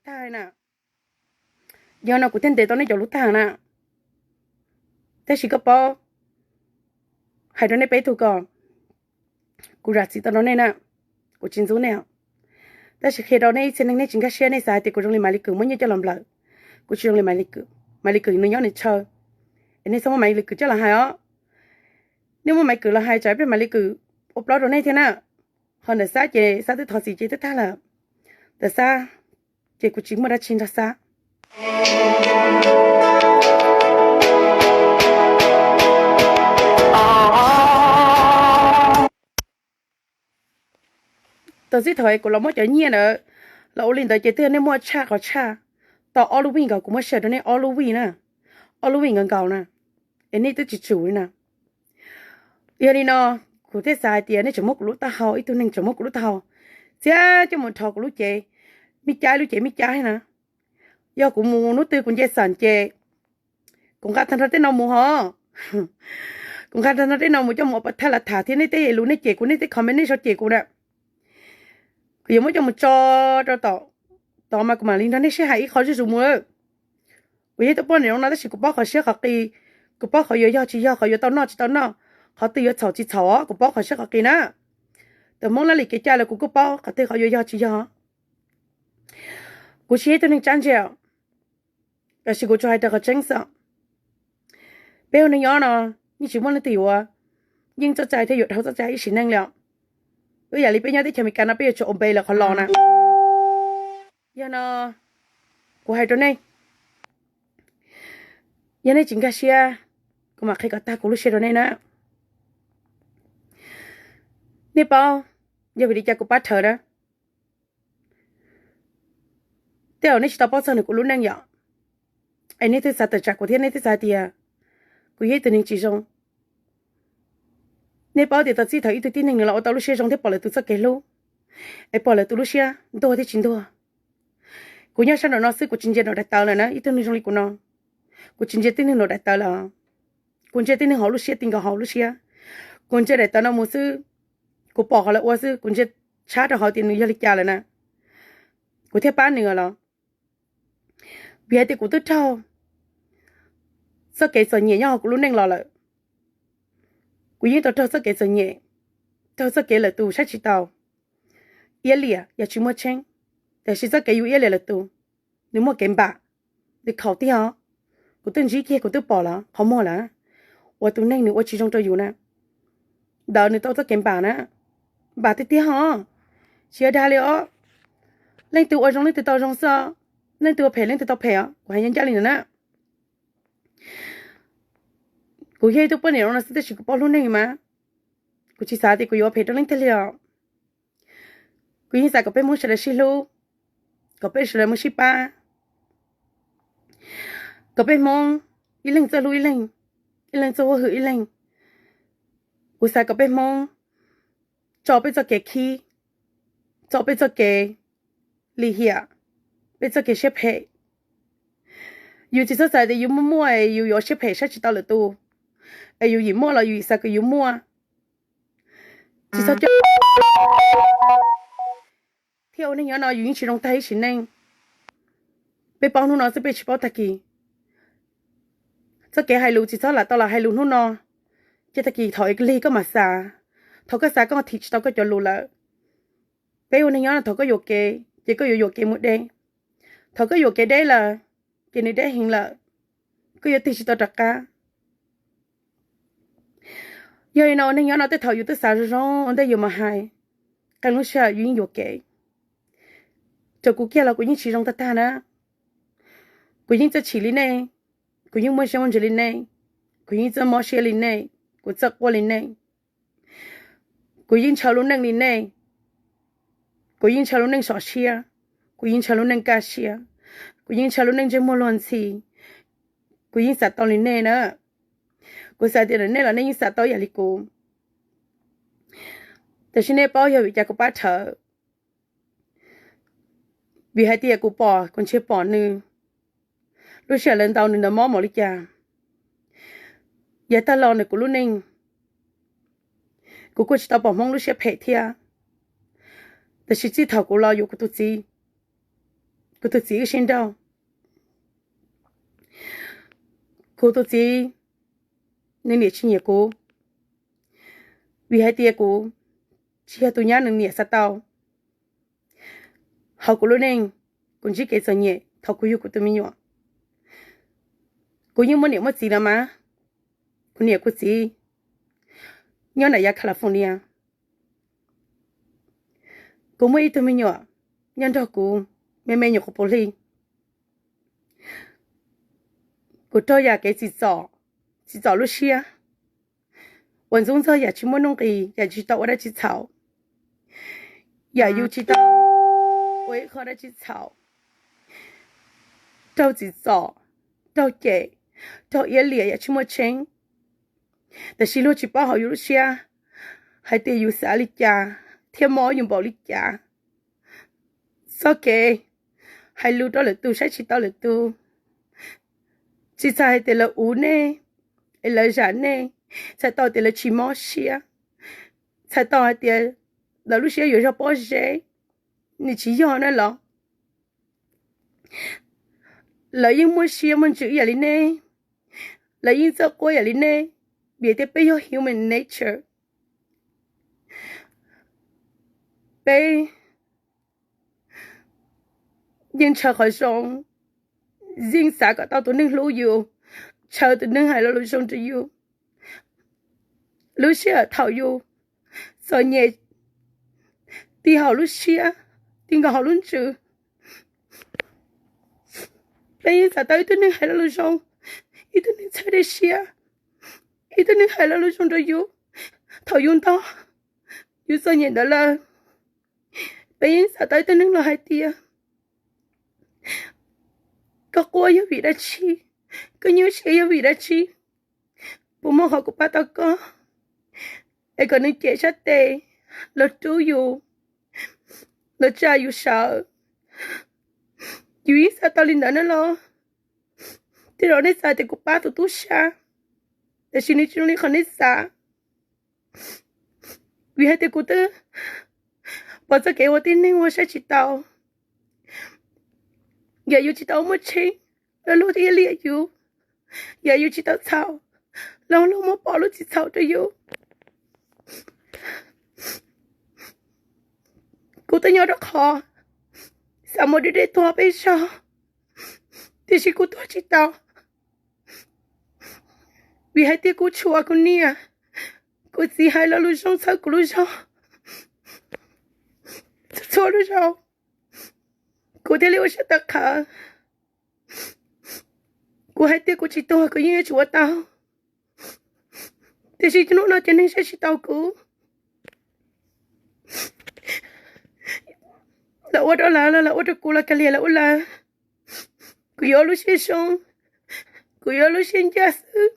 tag na. Yog no kuv thiaj ntes tau nej cov lus tag na. Tab sis koj paub, hais rau nej peb tug ko, kuv zam txim tau rau nej na, kuv tsis ntxub nej. Tab sis qhia rau nej ib txhia neeg, nej tsis nkag siab, nej xav hais tias kuv zoo li Maiv Lis Kwm muab nyiaj coj los nplawm, kuv tsis zoo li Maiv Lis Kwm. Maiv Lis Kwm nws nyob nws chaw, es nej txhob muab Maiv Lis Kwm coj los hais os. Nej muab Maiv Kwm los hais tsam ib pliag Maiv Lis Kwm ua plaub rau nej thiab na. Ho ntawm Xab ces Xab twb thov txim ces twb tag lawm. Ntawm Xab ces kuv tsis muaj dab tsi nrog Xab. Tau txij thaum kuv los muab cov nyiaj ntawd los ua li ntawd ces twb yog nej muaj tshaj qhov tshaj tau ob lub vij nkaus, kuv muab share rau nej ob lub vij na, ob lub vij nkaus nkaus na, es nej twb tsis tsum li na. Yog li no, kuv thiaj xav hais tias nej tseem muab kuv lub taub hau, ib tug neeg tseem muab kuv lub taub hau txiav coj mus rho kuv lub cev, mij cab lub cev mij cab na. Yog kuv mus hnub twg kuv nce xam ces kuv nqa tag nrho tej no mus hos. Kuv nqa tag nrho tej no mus coj mus ua pov thawj los tham thiab nej tej lus nej cem kuv, nej tej comment nej sau cem kuv na, kuv yuav muab coj mus tso rau tom tod mas kuv mam li nrog nej sib hais ib qho zuj zus mus. Kuv yeej tau poj niam zoo no tab sis kuv paub qhov siab qhov qis, kuv paub qhov yuav yog tsis yog, qhov yuav tau noj tsis tau noj, qhov twg yuav txhaum tsis txhaum os, kuv paub qhov siab qhov qis na. Tus Hmoob lab lim kev cai los kuv kuj paub qhov twg qhov yuav yog tsis yog. Kuv tsis yog ib tug neeg tsab ntse, tab sis kuv tsuas hais raws qhov tseeb xwb. Peb ua neeg nyob no yeej tsis muaj leej twg yuav yeej txoj cai thiab yuav dhau txoj cai ib sim neej li os. Ib yam li peb nyob teb chaws Amelikas no peb yuav tsum obey lawv qhov law na. Yog no kuv hais rau nej, yog nej tsis nkag siab, kuv mam qhia kom tag kuv lub siab rau nej na. Nej paub yog vim li cas kuv pab rhawv na? Tej zaum nej tsis tau paub txog nws kuv lub neej yom, es nej twb xav tawm tsam kuv thiab nej twb xav tias kuv yog ib tug neeg tsis zoo. Nej paub tias tau txij thaum ib tug tib neeg nws los ua tau lub siab zoo thiab pom lawv tus txoj kev hlub, es pom lawv tus lub siab ntuag thiab tsis ntuag. Kuv nyob sab nraum no xwb kuv tsis ntsia nraum daim tawv lawm na, ib tug neeg zoo li kuv no, kuv tsis ntsia tib neeg nraum daim tawv lawm. Kuv ntsia tib neeg hauv lub siab, ti nkaus hauv lub siab. Kuv ntsia daim tawv no mus xwb, kuv pom qhov lawv ua xwb, kuv ntsia tshab rau hauv tias nws yog li cas lawm na, kuv thiaj pab nws los. Vim hais tias kuv twb raug txoj kev txom nyem nyob hauv kuv lub neej los lawm. Kuv yeej tau raug txoj kev txom nyem, raug txoj kev lawm tus saib tsis taus, iab liam yog tsis muaj tseeb. Tiam sis txoj kev yus iab liam lawm tus, nws muaj kev npam, nws khaum tiag os. Kuv twb ntsib kiag, kuv twb pom lawm qhov muag lawm, uas tus neeg nws ua tsis zoo rau yus na, ntawd nws tau txoj kev npam na, npam tiag tiag os. Tsis yog dag li os. Leej twg ua zoo leej twg tau zoo xwb, leej twg ua phem leej twg tau phem os, kuv hais ncaj ncaj li ntawd na. Kuv yog ib tug poj niam no xwb tab sis kuv paub hlub neeg mas kuv tsis xav tias kuv yuav phem rau leej twg li os. Kuv yeej xav kom peb Hmoob sawv daws sib hlub, kom peb sawv daws muaj sib pab, kom peb Hmoob ib leeg txawj hlub ib leeg, ib leeg txawj hwm ib leeg. Kuv xav kom peb Hmoob tso peb txoj kev khib, tso peb txoj kev lim hiam, peb txoj kev siab phem. Yus tsis txhob xav tias yus muaj muaj es yus yuav siab phem saib tsis taus lwm tus, es yus yim muaj los yus yim xav kom yus muaj. Tsis txhob coj thiab ua neej nyob no yus yeej tsis zoo tag ib sim neej. Peb paub hnub no xwb peb tsis paub tag kis. Txoj kev hais lus tsis txhob lam tau los hais lus hnub no, ces tag kis thaum lig koj mam xav, thaum koj xav koj thim tsis tau koj cov lus lawm. Peb ua neej nyob no thaum koj yuam kev ces koj yuav yuam kev mus deb. Thaum koj yuam kev deb lawm ces nws deb heev lawm, koj yuav tig tsis tau rov qab. Yog li no ua neej nyob no tej thaum yus twb xav zoo zoo ua ntej yus mam hais, qee lub sij hawm yus yeej yuam kev. Rau kuv kiag los kuv yeej tsis zoo tag tag na. Kuv yeej txawj chim li nej, kuv yeej muaj siab muaj ntsws li nej, kuv yeej txawj mob siab li nej, kuv txawj quaj li nej. Kuv yeej ntshaw lub neej li nej, kuv yeej ntshaw lub neej sov siab, kuv yeej ntshaw lub neej kaj siab, kuv yeej ntshaw lub neej ntsej muag luag ntxhi. Kuv yeej xav tau li nej na. Kuv xav tias nej los nej yeej xav tau yam li kuv. Tiam sis nej paub yog vim cas kuv pab rhawv? Vim hais tias kuv pom, kuv ntshe pom nws lub sij hawm lawv ntaus nws ntawd mob npaum li cas. Yav tag los nws kuv lub neej, kuv kuj tsis tau pom Hmoob lub siab phem thiab. Tab sis txij thaum kuv los yuav kuv tus txiv, kuv tus txiv wb sib nrauj. Kuv tus txiv nws niam tsis nyiam kuv, vim hais tias kuv tsis yog tus nyab nws niam xav tau. Hauv kuv lub neej, kuv ntsib kev txom nyem thaum kuv yug kuv tus me nyuam. Kuv yeej muaj niam muaj txiv lawm mas, kuv niam kuv txiv nyob nram yav California. Kuv muaj ib tug me nyuam nyob nrog kuv me me nyuam qhuav puv hli. Kuv raug yam kev txim txom, txim txom lub siab, uas ntxub ntxaug yam tsis muaj nuj nqis, yam tsis tau ua dab tsi txhaum, yam yus tsis tau ua ib qho dab tsi txhaum, raug txim txom, raug cem, raug iab liam yam tsis muaj tseeb. Tab sis luag tsis paub hauv yus lub siab hais tias yus xav li cas thiab mob yus npaum li cas. Txoj kev hais lus rau lwm tus saib tsis taus lwm tus, tsis txhais hais tias lawv uv nej, es lawv zam nej, txhais tau tias lawv tsis mob siab, txhais tau hais tias lawv lub siab yuav zog pob zeb, nws tsis yog na los. Lawv yeej muaj siab muaj ntsws ib yam li nej, lawv yeej txawj quaj yam li nej, vim tias peb yog human nature. Peb yeej ntshaw qhov zoo, yeej xav kom tau tus neeg hlub yus, ntshaw tus neeg hais lo lus zoo rau yus. Lub sij hawm thaum yus txom nyem ti hauv lub siab, ti nkaus hauv lub ntsws, peb yeej xav tau ib tug neeg hais lo lus zoo, ib tug neeg txhawb dej siab, ib tug neeg hais lo lus zoo rau yus. Thaum yus ntog, yus txom nyem ntawd lawm, peb yeej xav tau ib tug neeg los hais tias, koj quaj yog vim dab tsi? Koj nyuaj siab yog vim dab tsi? Puas muaj qhov kuv pab tau koj? Es kom nws cem sab tes los rub yus, los tsa yus sawv. Yus yeej xav tau li ntawd na los. Tej zaum nej xav tias kuv pab tus tub sab, tab sis nws tsis zoo li qhov nej xav. Vim hais tias kuv twb pom txoj kev ua tib neeg ua saib tsis taus. Yam yus tsis tau muaj tseeb, luag twb iab liam yus. Yam yus tsis tau txhaum, luag muab pom lub txim txhaum rau yus. Kuv twb nyob rau qhov xav mus deb deb tuag peb zog, tiam sis kuv tuag tsis tau. Vim hais tias kuv tshua kuv niam, kuv txiv hais lo lus zoo txhawb kuv lub zog txhua lub zaus, kuv thiaj li ua siab tawv qhawv. Kuv hais tias kuv tsis tuag kuv yeej yuav tsum ua tau. Tiam sis hnub no ces neeg saib tsis taus kuv. Lawv ua rau lawv los lawv ua rau kuv los kav liam lawv ua lawv. Kuv yuav lub siab zoo, kuv yuav lub siab ncaj xwb,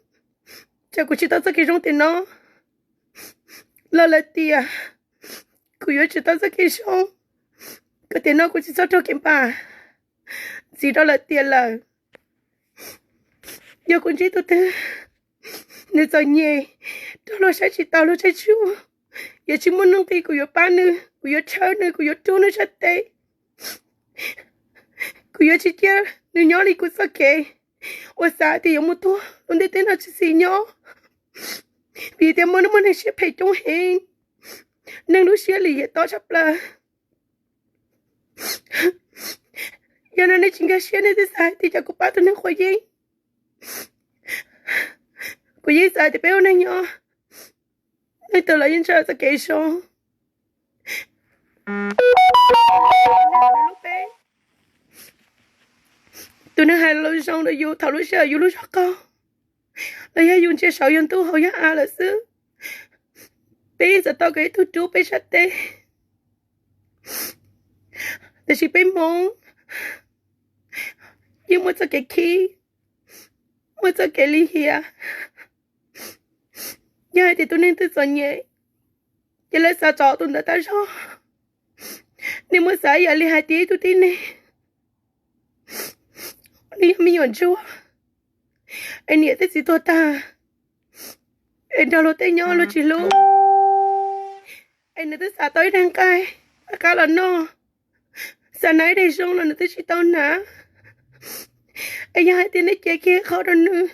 tsam kuv tsis tau txoj kev zoo tiam no. Los lawv tias kuv yuav tsis tau txoj kev zoo, kom tiam no kuv tsis txhob raug kev npam. Ntxiv rau lawv tiam lawm, yog kuv ntsib tus twg nws txom nyem, raug luag saib tsis taus luag tshaib tshuaj, yuav tsis muaj nuj nqis, kuv yuav pab nws, kuv yuav tshawb nws, kuv yuav rub nws sab tes. Kuv yuav tsis cia nws nyob li kuv txoj kev uas xav tias yuav mus tuag lub ntiaj teb no tsis xis nyob, vim tias muaj neeg muaj neeg siab phem coob heev, neeg lub siab lim hiam tob tshaj plaws. Yog no nej tsis nkag siab, nej twb xav hais tias cas kuv pab tus neeg quav yeeb. Kuv yeej xav tias peb ua neeg nyob, leej twg los yeej ntshaw txoj kev zoo. Tus neeg hais lus zoo rau yus thaum lub sij hawm yus lub zog qaug, los yog yus ntsia saud yog ntuj hauv yog av lawm xwb, peb yeej txawm tau kom ib tug rub peb sab tes. Tiam sis peb Hmoob yeej muaj txoj kev khib, muaj txoj kev lim hiam. Yog hais tias tus neeg twg txom nyem, ces lawv xav tso tus ntawd tag zog. Nej muaj xav ib yam li hais tias ib tug tib neeg, nws yog me nyuam ntsuag, es niam thiab txiv tuag tag, es nrog luag tej nyob luag tsis hlub, es nws twb xav tau ib daig nqaij qab los noj, xav hnav ib daig zoo los nws twb tsis tau hnav. Es yog hais tias nej cia kiag qhov rau nws,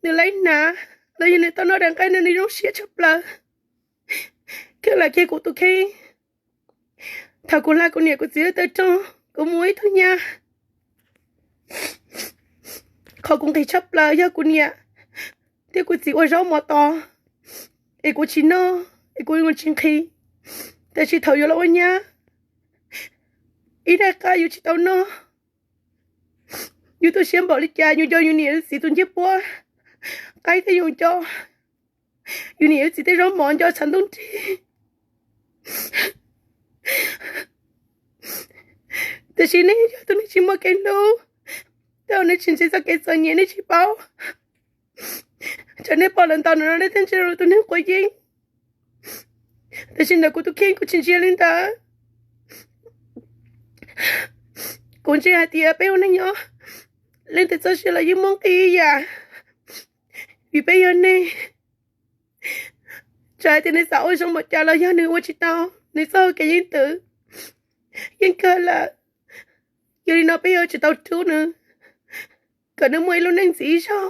nws laib hnav, los yog nws tau noj daig nqaij no nws zoo siab tshaj plaws, kheej lam kiag kuv tus kheej. Thaum kuv hla kuv niam kuv txiv lub taw rooj, kuv muaj ib tug nyab, qhov kuv nqis tshaj plaws yog kuv niam thiab kuv txiv ua zaub mov tos, es kuv tsis noj, es kuv ua tsis nqhis. Tab sis thaum yuav los ua nyab, ib daig qab yus tsis tau noj, yus tu siab npaum li cas yus nco yus niam yus txiv tus ncej puab qaib thiab yus nco yus niam yus txiv tej zaub mov nco tshav ntuj nrig. Tiam sis nej yog tus neeg tsis muaj kev hlub, tej uas nej tsis ntsia txoj kev txom nyem nej tsis paub. Tsam nej pom lawm ntau no nej thiaj ntsia rau tus neeg quav yeeb. Tiam sis ntawm kuv tus kheej kuv tsis ntsia li ntawd. Kuv ntsia hais tias peb ua neeg nyob, leej twg txoj sia los yeej muaj nqis ib yam, vim peb yog neeg. Txawm hais tias nws xav ua zoo npaum cas los yog nws ua tsis tau, nws txoj hau kev yeej twm, yeej kawg lawm. Yog li no peb yuav tsum tau rub nws, kom nws muaj ib lub neej ntxiv ib zaug,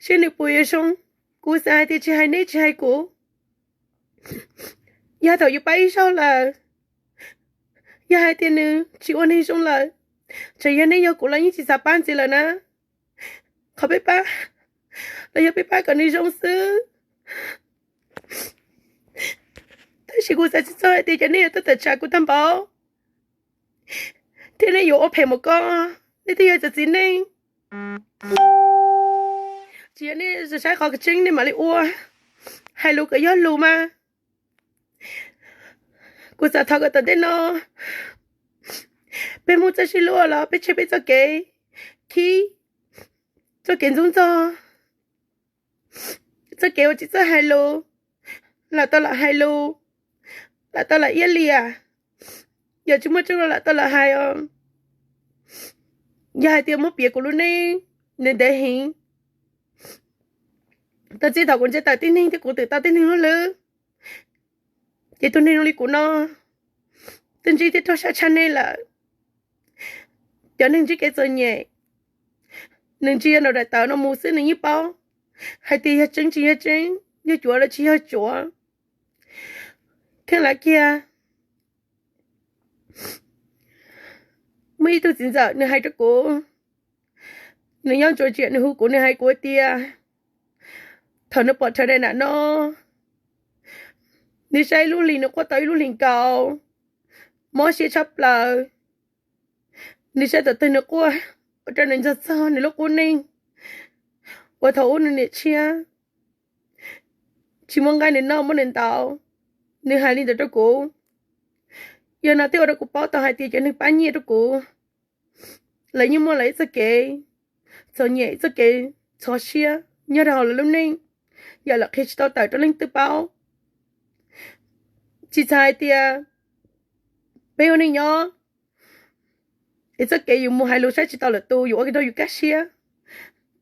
seb nws puas yuav zoo. Kuv xav hais tias tsis hais neb tsis hais kuv, yog thaum yus pab ib zaug lawm, yog hais tias nws tsis ua neeg zoo lawm, txawm yog neb yog kuv los yeej tsis xav pab ntxiv lawm na. Qhov peb pab los yog peb pab kom nws zoo xwb. Tab sis kuv xav tsis txog hais tias cov nej yuav tuaj tawm tsam kuv tag npaum, thiab nej yuav ua phem mus koj, nej twb yog cov txiv neej. Tsis yog nej saib qhov tseeb nej mam li ua, hais lus kom yog lus mas. Kuv xav thov kom tom ntej no peb Hmoob txawj sib hlub los peb tseg peb txoj kev khib, txoj kev ntxub ntxaug, txoj kev uas tsis txawj hais lus, lam tau lam hais lus, lam tau lam iab liam, yog tsis muaj tseeb los lam tau lam hais os. Yog hais tias muab piav kuv lub neej, nws ntev heev. Tau txij thaum kuv ntsia tawm tib neeg thiab kuv twm tau tib neeg lub lwb, ces tus neeg zoo li kuv no, twb ntsib thiab raug sab tshaj nej lawm. Cov neeg ntsib kev txom nyem, nws ntsia nraum daim tawv no mus xwb nws yeej paub hais tias yog tseeb tsis yog tseeb, yog cuav los tsis yog cuav. Kheej lav kiag, muaj ib tug txiv ntxawm nws hais rau kuv, nws nyob ntsuas tsiam nws hu kuv nws hais kuv tias, thaum nws pom rhawv daim nam no, nws saib ib lub hlis nws quaj tau ib lub hlis nkaus, mob siab tshaj plaws. Nws saib thaum twg nws quaj ua rau nws nco txog nws lub qub neej uas thaum ub nws niam tshiab tsis muaj nqaij nws noj muab nws ntaus. Nws hais li ntawd rau kuv. Yog no thiaj ua rau kuv paub tau hais tias cov neeg pab nyiaj rau kuv, lawv yeej muaj lawv ib txoj kev txom nyem, ib txoj kev txhos siab nyob rau hauv lawv lub neej, yam lawv qhia tsis tau tawm rau leej twg paub. Tsis txhais hais tias peb ua neej nyob, es txoj kev yus mus hais lus saib tsis tau lwm tus, yus ua rau yus kaj siab.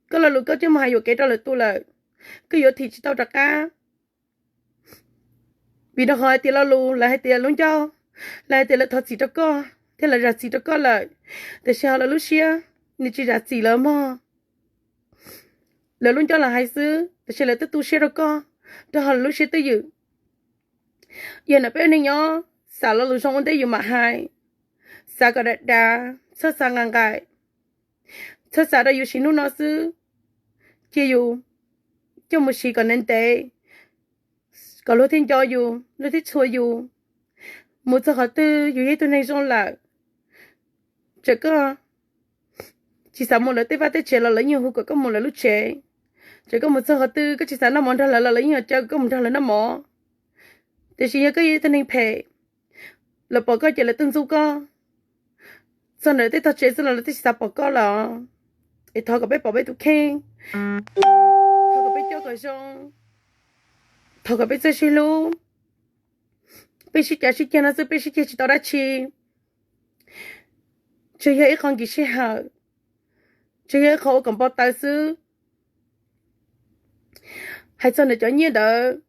Koj lo lus koj coj mus hais yuam kev rau lwm tus lawm, koj yuav thim tsis tau rov qab. Vim rau qhov hais tias lo lus lawv hais tias lub ncauj, lawv hais tias lawv thov txim rau koj thiab lawv zam txim rau koj lawm, tiam sis hauv lawv lub siab nws tsis zam txim lawv mog. Lawv lub ncauj los hais xwb, tiam sis lawv twb tu siab rau koj, rau hauv lawv lub siab twj ywm. Yog no peb ua neej nyob, xav lo lus zoo ua ntej yus mam hais, xav kom dav dav, txhob xav nqaim nqaim, txhob xav rau yus siv hnub no xwb, cia yus coj mus siv kom ntev ntev, kom luag thiaj nco yus, luag thiaj txhua yus. Mus txog qhov twg yus yog ib tug neeg zoo lawm, txawm koj tsis xav mus lawv tej vaj tej tsev los lawv yeej hu kom koj mus lawv lub tsev. Txawm koj mus txog qhov twg koj tsis xav noj mov nrog lawv los lawv yeej caw kom koj mus nrog lawv noj mov. Tiam sis yog koj yog ib tug neeg phem, lawv pom koj ces lawv tuaj ntxub koj. Txog ntawm tej tog tsev xwb los lawv twb tsis xav pom koj lawm. Es thov kom peb pom peb tus kheej, thov kom peb coj kom zoo, thov kom peb txawj sib hlub. Peb sib cav sib ceg no xwb peb sib ceg tsis tau dab tsi. Tsuas yog ib qho nkim sij hawm, tsuas yog ib qho ua kom npau taws xwb. Hais txog ntawm cov nyiaj ntawd,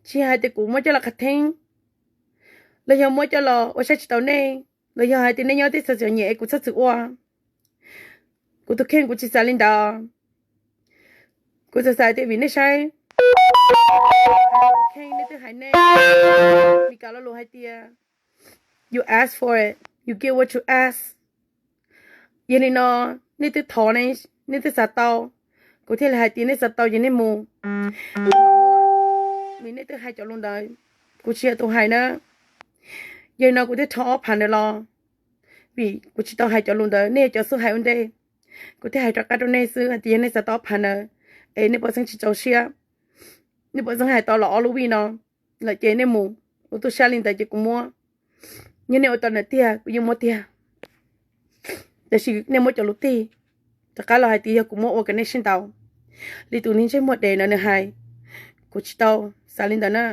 tsis hais tias kuv muab coj los qhav theeb, los yog muab coj los ua saib tsis taus nej, los yog hais tias nej nyob teb chaws txom nyem es kuv txhob txwm ua. Kuv tus kheej kuv tsis xav li ntawd. Kuv txawm xav tias vim nej saib, nej twb hais nej, Meskas lo lus hais tias you ask for it, you get what you ask. Yog li no, nej twb thov ne, nej twb xav tau, kuv thiaj li hais tias nej xav tau ces nej mus. Vim nej twb hais cov lus ntawd, kuv tsis yog tus hais na. Yog li no kuv thiaj rho ob phav ntawd los, vim kuv tsis tau hais cov lus ntawd, nej yog cov xub hais ua ntej. Kuv thiaj hais rov qab rau nej xwb hais tias yog nej xav tau ob phav ntawd, es nej puas txeeb tsis txaus siab, nej puas txeeb hais tau los ob lub vij no lawm ces nej mus. Kuv tub sab li ntawd ces kuv muab. Yog nej ua tau ntawd tiag kuv yeej muab tiag. Tiam sis nej muab cov lus tig rov qab los hais tias yog kuv muab ua kom nej sib ntaus li tus neeg ntsej muag dev ntawd nws hais. Kuv tsis tau xav li ntawd na.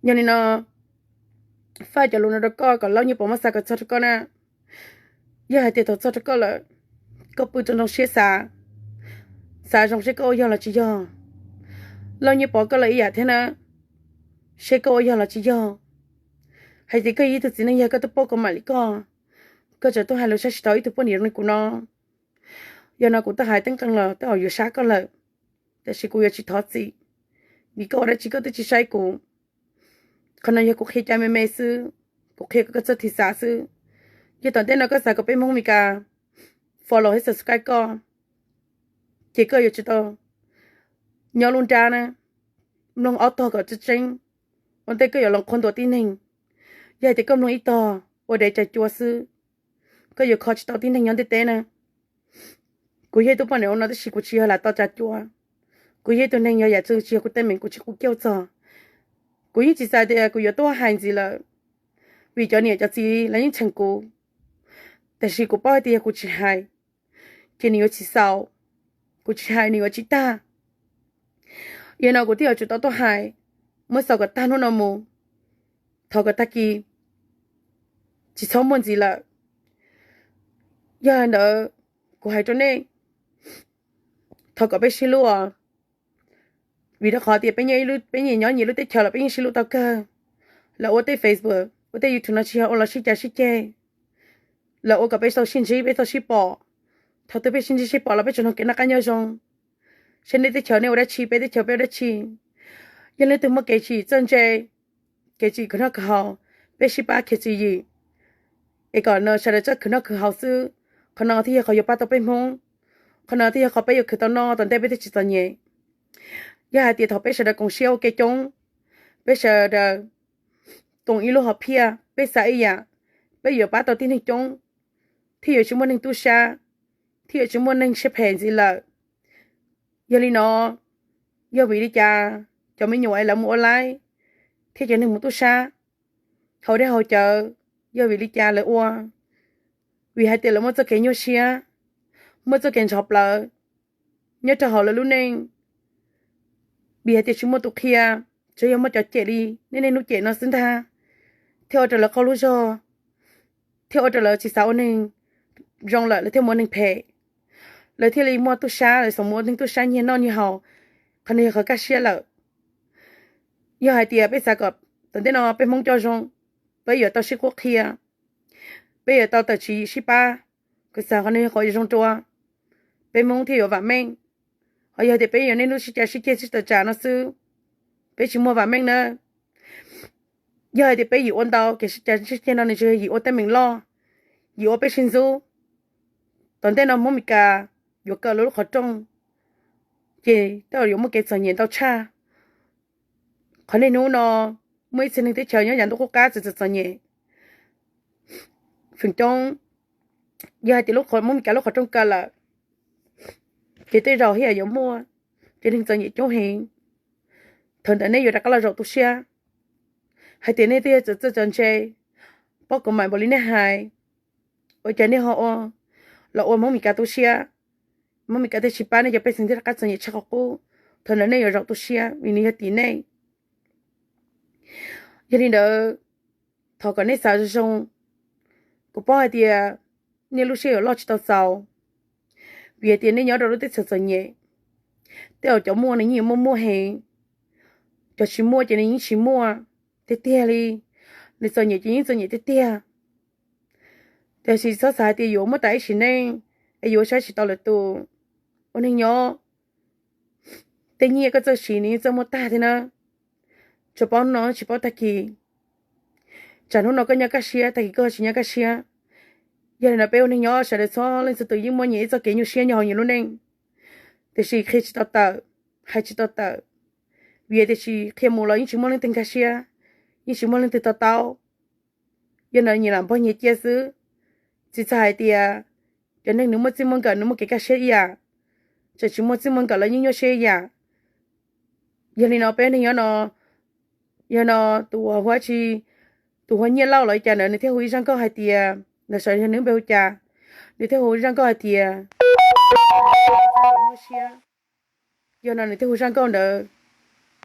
Yog li no, faj cov lus no rau koj kom Lauj Nyiaj Pov muab xa kom txog rau koj na. Yog hais tias thaum txog rau koj lawm, koj pw rau nroo siab xav, xav zoo seb koj ua yog los tsis yog. Lauj Nyiaj Pov koj los ib yam thiab na, seb koj ua yog los tsis yog. Hais tias koj yog ib tug txiv neej yog koj twb paub koj mam li koj, koj tseem tuaj hais lus saib tsis taus ib tug poj niam zoo li kuv no. Yog no kuv twb hais teeb qeej los twb yuav sab koj lawm, tiam sis kuv yuav tsis thov txim, vim koj ua dab tsi koj twb tsis saib kuv. Qhov no yog kuv qhia cai me me xwb, kuv qhia kom koj txawj thim xav xwb. Yog tom ntej no koj xav kom peb Hmoob Meskas follow thiab subscribe koj, ces koj yuav tsum tau nyob lub nrab na, mloog ob tog kom tseeb tseeb, ua ntej koj yuav los qhuab ntuas tib neeg. Yog hais tias koj mloog ib tog ua dev cai cua xwb, koj yuav kho tsis tau tib neeg nyob ntiaj teb na. Kuv yog ib tug poj niam ua no tab sis kuv tsis yog lam tau cai cua. Kuv yog ib tug neeg yog yam twg tsis yog kuv teeb meem kuv tsis quv kiaj txog. Kuv yeej tsis xav tias kuv yuav tuaj hais ntxiv lawm, vim cov niam cov txiv lawv yeej txheem kuv. Tiam sis kuv paub hais tias yog kuv tsis hais, ces nws yuav tsis xaus, kuv tsis hais nws yuav tsis tag. Yog no kuv thiaj yuav tsum tau tuaj hais, muab xaus kom tag hnub no mus, thov kom tag kis tsis txhob muaj ntxiv lawm. Yog li ntawd, kuv hais rau nej, thov kom peb sib hlub os, vim rau qhov tias peb nyias nyob nyias lub teb chaws los peb yeej sib hlub tau kawg. Lawv ua tej Facebook ua tej YouTube no tsis yog ua los sib cav sib ceg, lawv ua kom peb tau sib ntsib peb tau sib pom. Thaum twg peb sib ntsib sib pom los peb tsuas nrog kev noj qab nyob zoo, seb nej teb chaws nej ua dab tsi peb teb chaws peb ua dab tsi. Yog leej twg muaj kev tsim txawj ntse, kev tsim khwv noj khwv haus, peb sib pab khiav txwm yim, es kom sawv daws txawj khwv noj khwv haus xwb. Qhov no thiaj yog qhov yuav pab tau peb Hmoob. Qhov no thiaj yog qhov peb yuav khwv tau noj tom ntej peb thiaj tsis txom nyem. Yog hais tias thaum peb sawv daws koom siab ua ke coob, peb sawv daws koom ib lub hom phiaj, peb xav ib yam, peb yuav pab tau tib neeg coob, thiaj yuav tsis muaj neeg tub sab, thiaj yuav tsis muaj neeg siab phem ntxiv lawm. Yog li no, yog vim li cas cov me nyuam es lawv mus ua laib thiab cov neeg mus tub sab haus dej haus cawv, yog vim li cas lawv ua? Vim hais tias lawv muaj txoj kev nyuaj siab, muaj txoj kev ntxhov plawv nyob rau hauv lawv lub neej. Vim hais tias tsis muaj tus qhia, tsuas yog muaj cov cem li nej niaj hnub cem no xwb ntag, thiaj ua rau lawv qaug lub zog, thiaj ua rau lawv tsis xav ua neeg zoo lawm, lawv thiaj mus ua neeg phem. Lawv thiaj li muaj tub sab, lawv xav mus ua neeg tub sab nyiag noj nyiag haus. Qhov no yog qhov kaj siab lawm. Yog hais tias peb xav kom tom ntej no peb Hmoob coj zoo, peb yuav tau sib qhuab qhia, peb yuav tau tawm tswv yim sib pab. Kuv xav qhov no yog qhov zoo dua, peb Hmoob thiaj yuav vam meej. Ho yog tias peb yuav niaj hnub sib cav sib ceg sib tawm tsam no xwb, peb tsis muaj vam meej na. Yog hais tias peb yim ua ntau kev sib cav sib ceg no nws tsuas yog yim ua teeb meem loj, yim ua peb sib ntxub. Tom ntej no Hmoob Mes Kas yuav kaw lawv lub qhov rooj, ces tej zaum yuav muaj kev txom nyem ntau tshaj. Qhov niaj hnub no muaj ib txhia neeg teb chaws nyob yav ntuj qub qab txawm txom txom nyem feem coob. Yog hais tias Hmoob Mes Kas lub qhov rooj kaw lawm, ces tej zaum thiaj yuav muaj cov neeg txom nyem coob heev. Thaum ntawd nej yuav rov qab los zaum tu siab hais tias nej twb yog txawj txawj txawj ntse, paub kom mais npaum li nej hais, ua cas nej ho ua, los ua Hmoob Mes Kas tu siab? Hmoob Mes Kas thiaj tsis pab nej, cov pej xeem thiaj rov qab txom nyem tshaj qhov qub. Thaum ntawd nej yuav zaum tu siab vim nws yog tim nej. Yog li ntawd, thov kom nej xav zoo zoo. Kuv paub hais tias nej lub siab yuav loj tsis tau txaus, vim hais tias nej nyob rau lub teb chaws txom nyem. Tej zaum cov muaj nws yeej yuav muaj muaj heev, cov tsis muaj ces nws yeej tsis muaj tiag tiag li. Nws txom nyem ces yeej txom nyem tiag tiag. Tiam sis txhob xav hais tias yuav muaj tas ib sim neej es yuav saib tsis taus lwm tus. Ua neeg nyob, tej nyiaj koj txawj siv nws yeej txawj muaj tag thiab na. Tsuas paub hnub no tsis paub tag kis. Tsam hnub no koj nyob kaj siab, tag kis koj tsis nyob kaj siab. Yog li no peb ua neeg nyob sawv daws txhua leej txhua tus yeej muaj nyias ib txoj kev nyuaj siab nyob hauv nyias lub neej, tiam sis qhia tsis tau tawm, hais tsis tau tawm. Vim tiam sis qhia mus los yeej tsis muaj leej twg nkag siab, yeej tsis muaj leej twg to taub. Yog no nyias lam npog nyias cia xwb. Tsis txhais hais tias cov neeg nws muaj txij muaj nkawm nws muaj kev kaj siab ib yam, tseem tsis muaj txij muaj nkawm los yeej nyuaj siab ib yam. Yog li no peb neeg nyob no, yog no tus uas hu ua tsi, tus hu ua Nyiaj Lauj los li cas ntawd nws thiaj hu ib zaj nkauj hais tias, ntawd xyov yog nws npe hu cas, nws thiaj hu ib zaj nkauj hais tias nyuaj siab. Yog no nws thiaj hu zaj nkauj ntawd.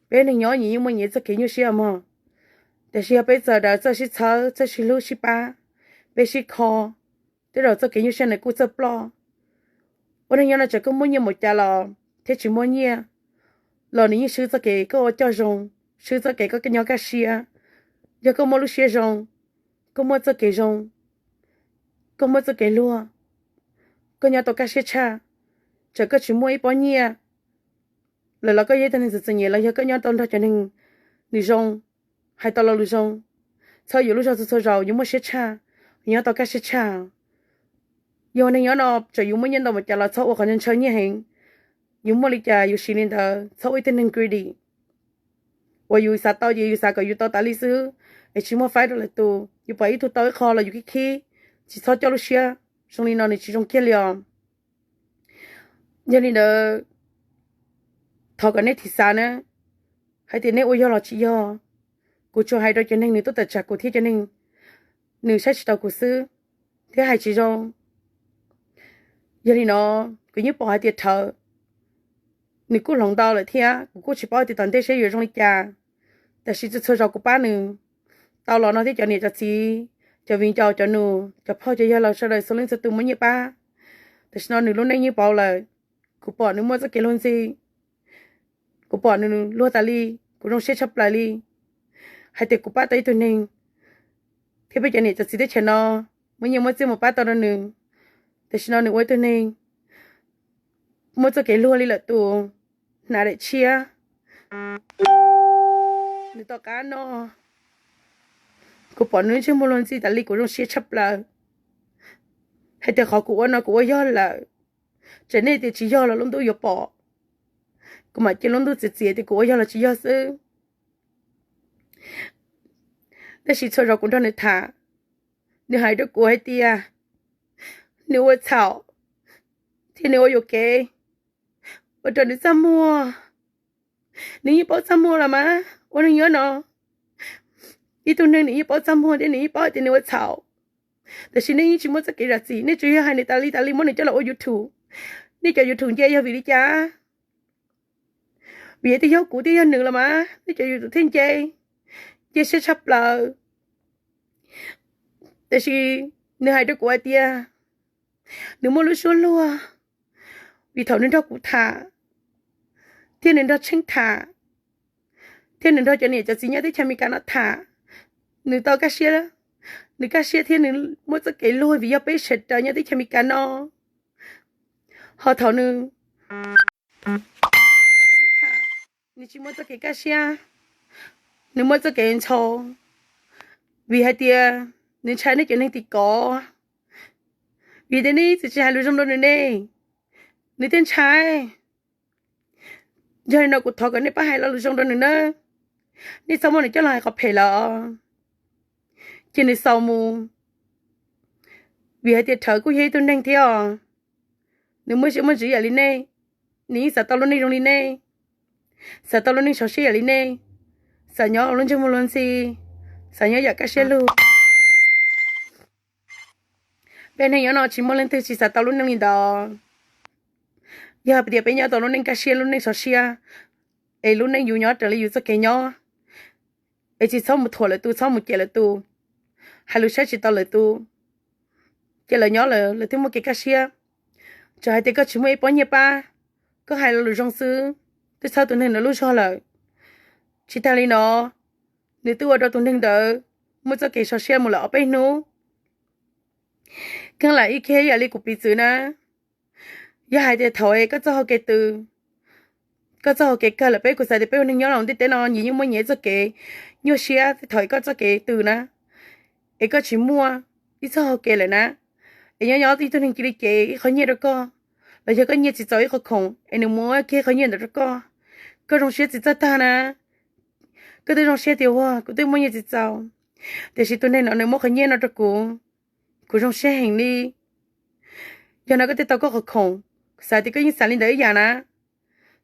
Peb neeg nyob nyias yeej muaj nyias txoj kev nyuaj siab mog, tiam sis yog peb sawv daws txawj sib txhawb, txawj sib hlub sib pab, peb sib kho, tej zaum txoj kev nyuaj siab ntawd kuj txawj ploj. Ua neeg nyob no txawm koj muaj nyiaj npaum cas los thiab tsis muaj nyiaj los nws yeej swb txoj kev koj ua coj zoo, swb txoj kev koj nyob kaj siab. Yog koj muaj lub siab zoo, koj muaj txoj kev zoo, koj muaj txoj kev luag, koj nyob tau kaj siab tshaj, txawm koj tsis muaj ib pob nyiaj lawm los koj yog ib tug neeg txom txom nyem los yog koj nyob tau nrog cov neeg nws zoo, hais tau lo lus zoo, txhob yuav lub zog txhua txhua zaus yuav muaj siab tshaj, yuav nyob tau kaj siab tshaj. Yog ua neeg nyob no txawm yus muaj nyiaj ntau npaum cas los txhob ua qhov ntshaw ntshaw nyiaj heev. Yus muaj li cas yus siv li ntawd, txhob ua ib tug neeg greedy uas yus xav tau ces yus xav kom yus tau tas li xwb, es tsis muaj faib rau lwm tus. Yus pom ib tug tau ib qho los yus khib khib, tsis txhob coj lub siab zoo li no, nws tsis zoo kiag li os. Yog li ntawd, thov kom nej thim xav na, hais tias nej ua yog los tsis yog. Kuv tsuas hais rau cov neeg nws tuaj tawm tsam kuv thiab cov neeg nws saib tsis taus kuv xwb, thiab hais tsis zoo. Yog li no, kuv yeej pom hais tias Rhawv nws kuj hloov ntau lawm thiab, kuv kuj tsis paub tias tom ntej seb yuav zoo li cas. Tiam sis txhua txhua zaus kuv pab nws tau los no thiab cov niam cov txiv, cov viv ncaus, cov nus, cov phauj, cov yawg laus sawv daws txhua leej txhua tus muaj nyiaj pab. Tam sim no nws lub neej yeej pauv lawm. Kuv pom nws muaj txoj kev luag ntxhi, kuv pom nws luag tas li, kuv zoo siab tshaj plaws li. Hais tias kuv pab tau ib tug neeg, thiab peb cov niam cov txiv teb chaws no muaj nyiaj muaj txiaj mus pab tau rau nws. Tam sim no nws ua ib tug neeg muaj txoj kev luag li lawm tus hnav daim tshiab, nws tom qab no, kuv pom nws ntsej muag luag ntxhi tas li, kuv zoo siab tshaj plaws. Hais tias qhov kuv ua no kuv ua yog lawm, tseem nej tias tsis yog los lub ntuj yuav pom. Kuv mam cia lub ntuj txiav txim tias kuv ua yog los tsis yog xwb. Tab sis txhua zaus kuv nrog nws tham, nws hais rau kuv hais tias nws ua txhaum thiab nws ua yuam kev, ua rau nws txaj muag. Nws yeej paub txaj muag los mas ua neeg nyob no, ib tug neeg nws yeej paub txaj muag thiab nws yeej paub hais tias nws ua txhaum. Tab sis nej yeej tsis muaj txoj kev zam txim, nej tsuas yog hais nws tas li tas li muab nws coj los ua YouTube. Nej cov YouTube nce yog vim li cas? Vim hais tias yog kuv thiab yog nws los mas nej cov YouTube thiaj nce, nce siab tshaj plaws. Tab sis nws hais rau kuv hais tias nws muaj lub suab luag, vim thaum nws nrog kuv tham, thiab nws nrog Tsheej tham, thiab nws nrog cov niam cov txiv nyob teb chaws Amelikas no tham, nws tau kaj siab, nws kaj siab thiab nws muaj txoj kev luag vim yog peb sawv daws nyob teb chaws Amelikas no. Ho thaum nws, nws tsis muaj txoj kev kaj siab, nws muaj txoj kev ntxhov, vim hais tias nws ntshai nej cov neeg tim kov, vim tias nej ib txwm tsis hais lus zoo rau nws ne, nws thiaj ntshai. Yog li no kuv thov kom nej pab hais lo lus zoo rau nws nawb, nej txhob muab nws coj los hais qhov phem lawm, cia nws xaus mus. Vim hais tias Rhawv kuj yog ib tug neeg thiab os, nws muaj siab muaj ntsws ib yam li nej, nws yeej xav tau lub neej zoo li nej, xav tau lub neej sov siab ib yam li nej, xav nyob ua lub ntsej muag luag ntxhi, xav nyob yam kaj siab lug. Peb neeg nyob no tsis muaj leej twg tsis xav tau lub neej li ntawd. Yog hais tias peb nyob tau lub neej kaj siab lub neej sov siab, es lub neej yus nyob raws li yus txoj kev nyob, es tsis txhob mus thuam lwm tus, txhob mus cem lwm tus, hais lus saib tsis tau lwm tus, ces lawv nyob lawm lawv thiaj muaj kev kaj siab. Txawm hais tias koj tsis muaj ib pob nyiaj pab, koj hais lo lus zoo xwb twb txhawb tus neeg ntawd lub zog lawm. Tsis tag li no, nws twb ua rau tus neeg ntawd muaj txoj kev sov siab mus lawm ob peb hnub. Kheev lam ib kiag ib yam li kuv piv txwv na, yog hais tias thaum koj txoj hau kev tws, koj txoj hau kev kawg lawm, peb kuv xav tias peb ua neeg nyob los ntiaj teb no nyias yeej muaj nyias ib txoj kev nyuaj siab thiab thaum koj txoj kev tws na, es koj tsis muaj ib txoj hau kev lawm na, es nyob nyob ib tug neeg cia li cev ib qho nyiaj rau koj, los yog koj nyiaj tsis txaus ib qho khoom es nws muab kiag qhov nyiaj ntawd rau koj, koj zoo siab tsis txawj tag na. Koj twb zoo siab tias ua kuv twb muaj nyiaj tsis txaus, tiam sis tus neeg no nws muab qhov nyiaj no rau kuv, kuv zoo siab heev li. Yog no koj thiaj tau koj qhov khoom, xav tias koj yeej xav li ntawd ib yam na.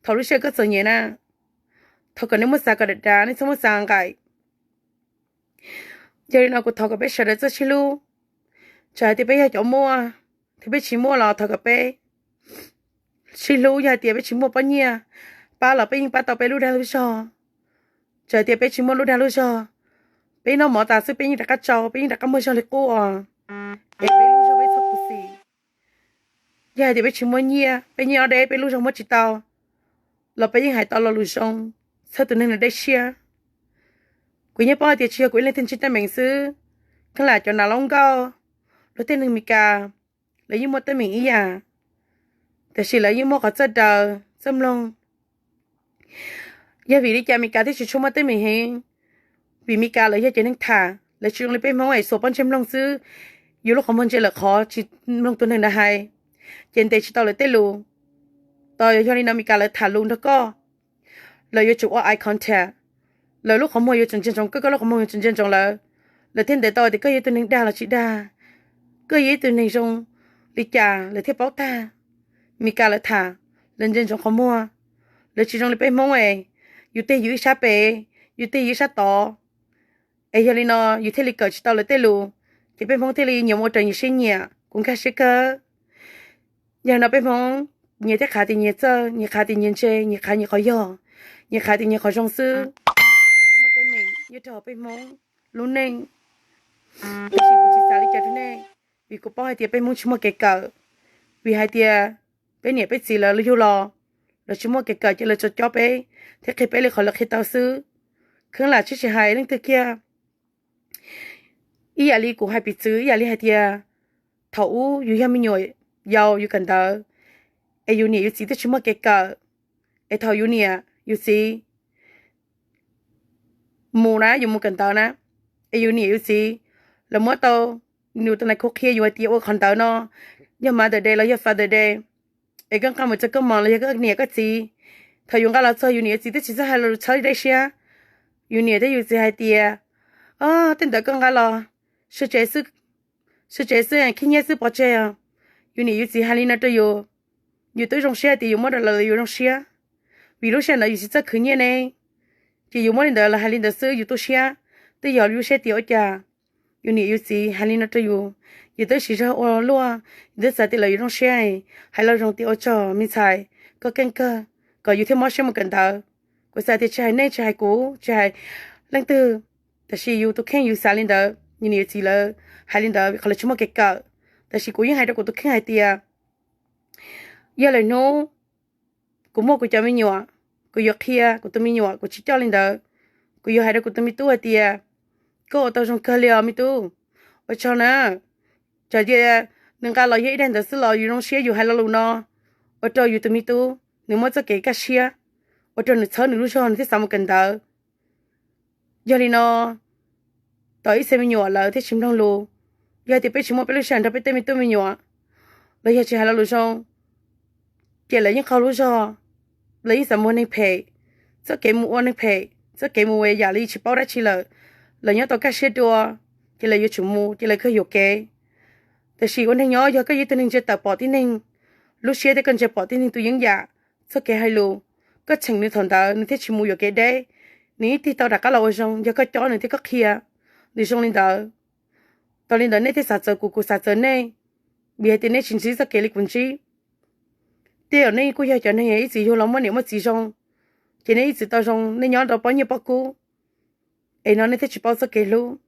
Thaum lub sij hawm koj txom nyem na, thov kom nej muab xav kom dav dav, nej txhob muab xav nqaim. Yog li no kuv thov kom peb sawv daws txawj sib hlub, txawm hais tias peb yog cov muaj thiab peb tsis muaj los thov kom peb sib hlub. Yog hais tias peb tsis muaj pob nyiaj pab los peb yeej pab tau peb lub dag lub zog. Txawm hais tias peb tsis muaj lub dag lub zog, peb noj mov tas xwb peb yeej rov qab tsau, peb yeej rov qab muaj zog li qub os. Es peb lub zog peb txhob khuv xim. Yog hais tias peb tsis muaj nyiaj, peb nyiaj ob deb peb lub zog muab tsis tau, los peb yeej hais tau lo lus zoo, txhawb tus neeg no dej siab. Kuv yeej paub hais tias tsis yog kuv ib leeg thiaj ntsib teeb meem xwb, kheev lam cov nas laub nkauj, luag tej neeg Meskas, lawv yeej muaj teeb meem ib yam, tiam sis lawv yeej muaj qhov txawj daws txawj mloog. Yog vim li cas Meskas thiaj tsis tshua muaj teeb meem heev? Vim Meskas lawv yog cov neeg tham, lawv tsis zoo li peb Hmoob es xuas pob ntseg mloog xwb, yuav lub qhov muag ntsia lawm qhov tsis mloog tus neeg ntawd hais, ces ntes tsis tau lawv tej lus. Tos yog li no Meskas lawv tham lus nrog koj, lawv yuav tsum ua eye contact, lawv lub qhov muag yuav tsum ntsia ntsoov koj, koj lub qhov muag yuav tsum ntsia ntsoov lawv, lawv thiaj ntes tau tias koj yog ib tug neeg dag los tsis dag, koj yog ib tug neeg zoo li cas lawv thiaj paub tag. Meskas lawv tham, lawv ntsia ntsoov qhov muag, lawv tsis zoo li peb Hmoob es yus tig yus ib sab pem, yus tig yus ib sab tod. Es yog li no yus thiaj li kawm tsis tau lawv tej lus, ces peb Hmoob thiaj li nyias mus ua raws nyias siab nyiam, kuv nkag siab kawg. Yog no peb Hmoob nyias thiaj qhav tias nyias txawj, nyias qhav tias nyias ntse, nyias qhav nyias qhov yog, nyias qhav tias nyias qhov zoo xwb. Muaj teeb meem nyob rau peb Hmoob lub neej, tiam sis kuv tsis xav li cas rau nej, vim kuv paub hais tias peb Hmoob tsis muaj kev kawm, vim hais tias peb niam peb txiv lawv yug los, lawv tsis muaj kev kawm ces lawv tsuas cob peb thiab qhia peb li qhov lawv qhia tau xwb. Kheev lam tsis hais leej twg kiag. Ib yam li kuv hais piv txwv ib yam li hais tias thaum ub yus yog me nyuam yaus yus kawm ntawv, es yus niam yus txiv twb tsis muaj kev kawm, es thaum yus niam yus txiv mus na, yus mus kawm ntawv na, es yus niam yus txiv lawv muab tau yus tus nais khu qhia yus hais tias ua qhov ntawd no yog Mother Day los yog Father Day, es koj nqa mus rau koj mom los yog koj niam koj txiv. Thaum yus nqa los txog yus niam yus txiv twb tsis txawj hais los txhawb dej siab. Yus niam thiab yus txiv hais tias, o, tej ntawd koj nqa los sawv tsev xwb, sawv tsev xwb, khib nyiab xwb pov tseg os. Yus niam yus txiv hais li no rau yus, yus twb zoo siab tias yus muab rau lawv, yus zoo siab. vim lub sij hawm ntawd yus tsis txawj khwv nyiaj ne. Ces yus muab li ntawd los hais li ntawd xwb yus tu siab, twb yog lub siab tias ua cas yus niam yus txiv hais li no rau yus, yus twb siv zog ua luaj, yus twb xav tias lawv yuav zoo siab, hais los zoo tias ua tsaug me ntxhais, koj keej kawg, kom yus thiaj mob siab mus kawm ntawv. Kuv xav tias tsis hais nej tsis hais kuv tsis hais leej twg, tab sis yus tus kheej yus xav li ntawd, yus niam yus txiv lawv hais li ntawd qhov lawv tsis muaj kev kawm. Tab sis kuv yeej hais rau kuv tus kheej hais tias yog lawm hnub kuv muaj kuv cov me nyuam, kuv yuav qhia kuv tus me nyuam, kuv tsis coj li ntawd. Kuv yuav hais rau kuv tus me tub hais tias koj ua tau zoo kawg li os me tub, ua tsaug na. Txawm tias nws nqa los yog ib daim ntawv xwb los yus zoo siab yus hais lo lus no, ua rau yus tus me tub nws muaj txoj kev kaj siab, ua rau nws txhawb nws lub zog nws thiaj xav mus kawm ntawv. Yog li no, tom ib txhia me nyuam lawv thiaj tsis mloog lus. Yog tias peb tsis muaj peb lub sij hawm nrog peb tej me tub me nyuam, los yog tsis hais lo lus zoo, ces lawv yeej qaug lub zog, lawv yeej xav mus ua neeg phem, txoj kev mus ua neeg phem, txoj kev mus ua yam li tsis paub dab tsi lawm, lawv nyob tau kaj siab dua, ces lawv yuav tsum mus ces lawv kawg yuam kev. Tab sis ua neeg nyob yog koj yog ib tug neeg ntsia tawm pom tib neeg lub siab thiab koj ntsia pom tib neeg tus yeeb yam, txoj kev hais lus, koj cheem nws thaum ntawd nws thiaj tsis mus yuam kev deb, nws ib tig tau rov qab los ua zoo yog koj cob nws thiab koj qhia nws zoo li ntawd. Tau li ntawd nej thiaj xav txawv kuv, kuv xav txawv nej, vim hais tias nej tsis ntsib txoj kev li kuv ntsib. Tej zaum nej kuj yog cov neeg ib txwm yug los muaj niam muaj txiv zoo, ces nej ib txwm tau zoo, nej nyob rau pob nyiaj pob kub, es no nej thiaj tsis paub txoj kev hlub.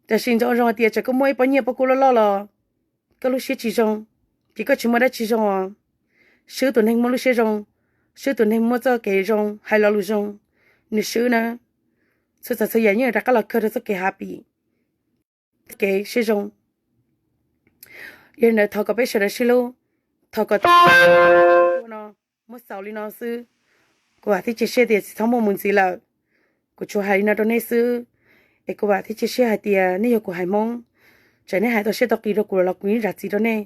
Tab sis nco zoo hais tias txawm koj muaj ib pob nyiaj pob kub loj loj los koj lub siab tsis zoo, ces koj tsis muaj dab tsi zoo os. Swb tus neeg muaj lub siab zoo, swb tus neeg muaj txoj kev zoo, hais lo lus zoo, nws swb na. Txhua tsav txhua yam yeej rov qab los kawg rau txoj kev happy, txoj kev siab zoo. Yog li ntawd thov kom peb sawv daws sib hlub, thov kom no muab xaus li no xwb. Kuv vam thiab cia siab tias tsis txhob muaj mus ntxiv lawm. Kuv tsuas hais li no rau nej xwb, es kuv vam thiab cia siab hais tias nej yog kuv haiv Hmoob, txawm nej hais tau siab tau qis rau kuv los kuv yeej zam txim rau nej.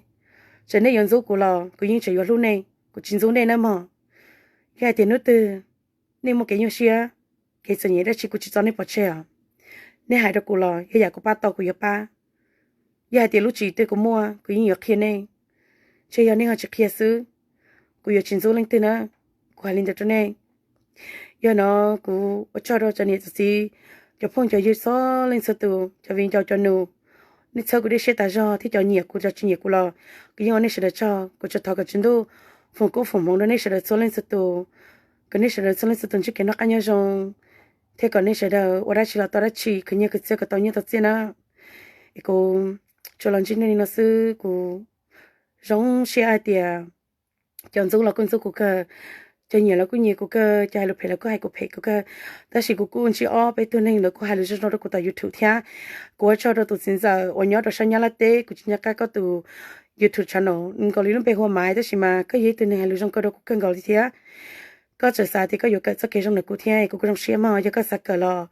Txawm nej yuav ntxub kuv los kuv yeej tseem yuav hlub nej, kuv tsis ntxub nej nawb mog. Yog hais tias hnub twg nej muaj kev nyuaj siab, kev txom nyem dab tsi kuv tsis tso nej pov tseg os. Nej hais rau kuv los yog yam kuv pab tau kuv yuav pab. Yog hais tias lub txim twg kuv muaj kuv yeej yuav qhia nej, ntshe yog nej ho tsis qhia xwb, kuv yuav tsis ntxub leej twg na. Kuv hais li ntawd rau nej. Yog no kuv ua tsaug rau cov niam cov txiv, cov phooj cov ywg txhua leej txhua tus, cov viv ncaus cov nus, nej txhawb kuv dej siab tas zog thiab cov nyiam kuv cov tsis nyiam kuv los kuv yeej ua nej sawv daws tsaug. Kuv tsuas thov kom Tswv Ntuj foom koob foom hmoov rau nej sawv daws txhua leej txhua tus, kom nej sawv daws txhua leej txhua tus ntsib kev noj qab nyob zoo, thiab kom nej sawv daws ua dab tsi los tau dab tsi, khwv nyiaj khwv txiaj kom tau nyiaj tau txiaj na. Es kuv tsuas los ntsib nej li no xwb, kuv zoo siab hais tias cov ntxub los kuj ntxub kuv kawg, cov nyiam los kuj nyiam kuv kawg, cov hais lus phem los kuj hais kuv phem kuv kawg. Tab sis kuv kuj ntsib ob peb tug neeg lawv kuj hais lus zoo zoo rau kuv tom YouTube thiab. Kuv ua tsaug rau tus txiv ntxawm uas nyob rau sab Nyab Laj teb, kuv tsis nco qab koj tus YouTube channel nkaus li lub npe hu ua Maiv, tab sis mas koj yog ib tug neeg hais lus zoo kawg rau kuv kawg nkaus li thiab. Koj txawm xav tias koj yuav kawm txoj kev zoo ntawm kuv thiab kuv kuj zoo siab mog. Yog koj xav kawm los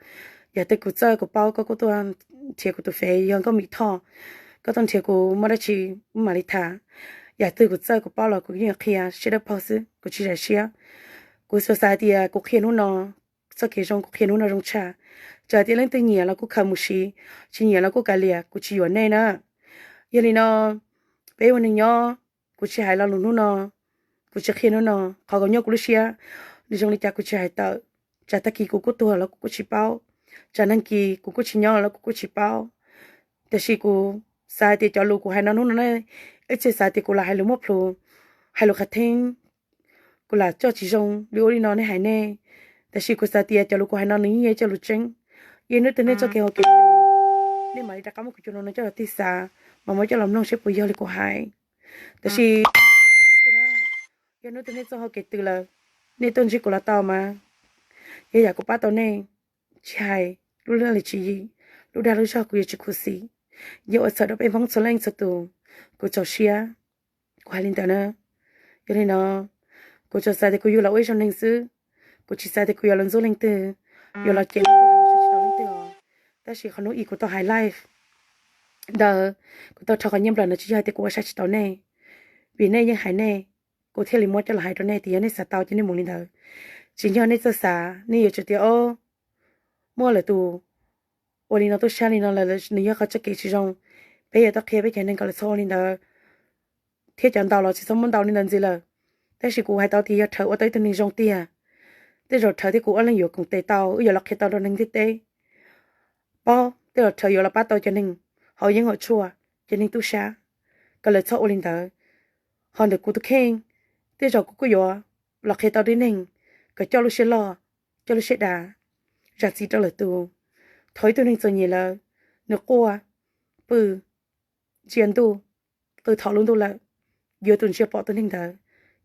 yog twg kuv txawj kuv paub koj kuj tuaj nrhiav kuv tus fev yog Nkauj Mim Thoj, koj tuaj nrhiav kuv muaj dab tsi mam li tham. Yam twg kuv txawj kuv paub los kuv yeej yuav qhia siab dawb paug xwb, kuv tsis zais siab. Kuv tsuas xav tias kuv qhia hnub no txoj kev zoo, kuv qhia hnub no zoo tshaj. Txawm tias leej twg nyiam los kuj khaws mus siv, tsis nyiam los kuj kav liam, kuv tsis yuam nej na. Yog li no, peb ua neeg nyob, kuv tsis hais lo lus hnub no, kuv tsis qhia hnub no, qhov kom nyob kuv lub siab, nws zoo li cas kuv tsis hais tawm. Tsam tag kis kuv kuj tuag los kuv kuj tsis paub, tsam nag kis kuv kuj tsis nyob los kuv kuj tsis paub. Tiam sis kuv xav hais tias cov lus kuv hais no hnub no ne, ib txhia xav tias kuv lam hais lus muaj plhus, hais lus qhav theeb, kuv lam coj tsis zoo li ua li no nej hais nej. Tiam sis kuv xav tias cov lus kuv hais no nws yeej yog ib co lus tseeb. Yog hnub twg nej txoj kev haus kev, nej mam li rov qab muab kuv cov lus no coj los tig xav, mam muab coj los mloog seb puas yog li kuv hais. Tiam sis yog hnub twg nej txoj hau kev tws lawm, nej tuaj ntsib kuv los tau mas. Yog yam kuv pab tau nej, tsis hais lub laj lim tswv yim, lub dag lub zog kuv yuav tsis khuv xim. Yog ua txhawm rau peb Hmoob txhua leej txhua tus, kuv txaus siab, kuv hais li ntawd na. Yog li no, kuv tsuas xav tias kuv yug los ua ib zaug neeg xwb, kuv tsis xav tias kuv yuav los ntxub leej twg, yuav los cem leej twg, tsis tau leej twg os. Tab sis qhov hnub ib kuv tau hais live ntawd, kuv tau rho qhov nyiaj nplawm no tsis yog hais tias kuv ua sai tsis tau nej, vim nej yeej hais nej, kuv thiaj li muab coj los hais rau nej tias yog nej xav tau ces nej mus li ntawd. Tsis yog nej txawj xav, nej yuav tsum tias o, muaj lawm tus ua li no tuaj sab li no lawm, nws yog qhov txoj kev tsis zoo. Peb yuav tau qhia peb cov neeg kom lawv txhob ua li ntawd, thiab cov ntaus los tsis txhob muab ntaus li ntawd ntxiv lawm. Tab sis kuv hais tau tias yog Rhawv ua tau ib tug neeg zoo tiag, tej zaum Rhawv thiab kuv ob leeg yuav koom tes tau, wb yuav los qhia tau rau neeg ntiaj teb paub, tej zaum Rhawv yuav los pab tau cov neeg haus yeeb haus tshuaj, cov neeg tub sab, kom lawv txhob ua li ntawd. Ho ntawm kuv tus kheej, tej zaum kuv kuj yuav los qhia tau rau neeg kom coj lub siab loj, coj lub siab dav, zam txim rau lwm tus. Thaum ib tug neeg txom nyem lawm, nws quaj, pw, ntsia ntuj, qw thov lub ntuj lawm, yuav tus ntsia pom tus neeg ntawd,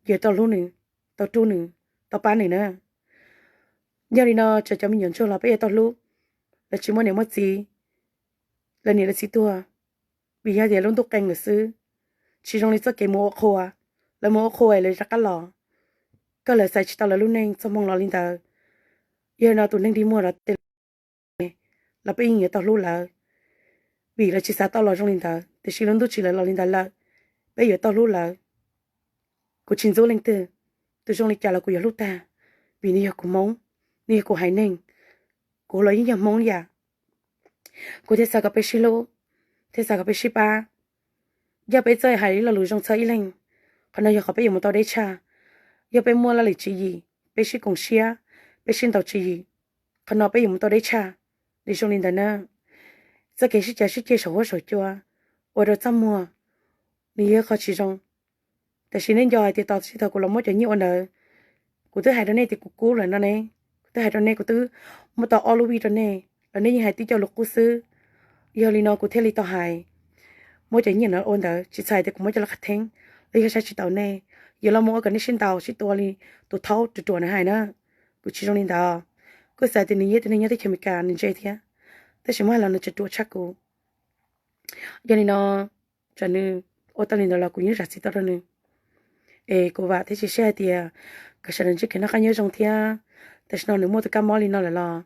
yuav tau hlub nws, tau rub nws, tau pab nws na. Yog li no, txawm cov me nyuam ntsuag los peb yuav tau hlub, lawv tsis muaj niam muaj txiv, lawv niam lawv txiv tuag, vim yog tias lub ntuj qee lawm xwb. Tsis zoo li txoj kev mus ua qhua, lawv mus ua qhua lawv rov qab los, kawg lawv xaiv tsis tau lawv lub neej txoj hmoo los li ntawd. Yog li no tus neeg dig muag los tej los peb yeej yuav tau hlub lawv, vim lawv tsis xav tau los zoo li ntawd, tiam sis lub ntuj tsim lawv los li ntawd lawm, peb yuav tau hlub lawv. Kuv tsis ntxub leej twg, tus zoo li cas los kuv yuav hlub tag, vim nws yog kuv Hmoob, nws yog kuv haiv neeg, kuv los yeej yog Hmoob li yam. Kuv thiaj xav kom peb sib hlub, thiaj xav kom peb sib pab. Yog peb txawj hais ib lo lus zoo txog ib leeg, qhov no yog qhov peb yuav mus tau deb tshaj. Yog peb muaj laj lim tswv yim, peb sib koom siab, peb sib ntaus tswv yim, qhov no peb yuav mus tau deb tshaj. Nws zoo li ntawd na, txoj kev sib cav sib ceg saum huab saum cua, ua rau txaj muag, nws yog qhov tsis zoo. Tam sim nej nco hais tias tos txij thaum kuv los muab cov nyiaj ua ntawd, kuv twb hais rau nej tias kuv kub lawm no ne, kuv twb hais rau nej kuv twb muab tau ob lub vij rau nej los nej yeej hais tib co lus qub xwb. Yog li no kuv thiaj li tau hais, muab cov nyiaj no ua ntawd tsis txhais tias kuv muab coj los qhav theeb los yog saib tsis taus nej, yuav los mus ua kom nej sib ntaus sib tua li tus thaub ruam ruam na hais na. Kuv tsis zoo li ntawd, kuj xav tias nws yog tus neeg nyob teb chaws Amelikas nws ntse thiab, tab sis muab hais los nws tseem ruam tshaj kuv. Yog li no, txawm nws ua tau li ntawd los kuv yeej zam txim tau rau nws. Es kuv vam thiab cia siab hais tias kom sawv daws ntsib kev noj qab nyob zoo thiab. Tam sim no nws muaj tus kab mob li no lawm los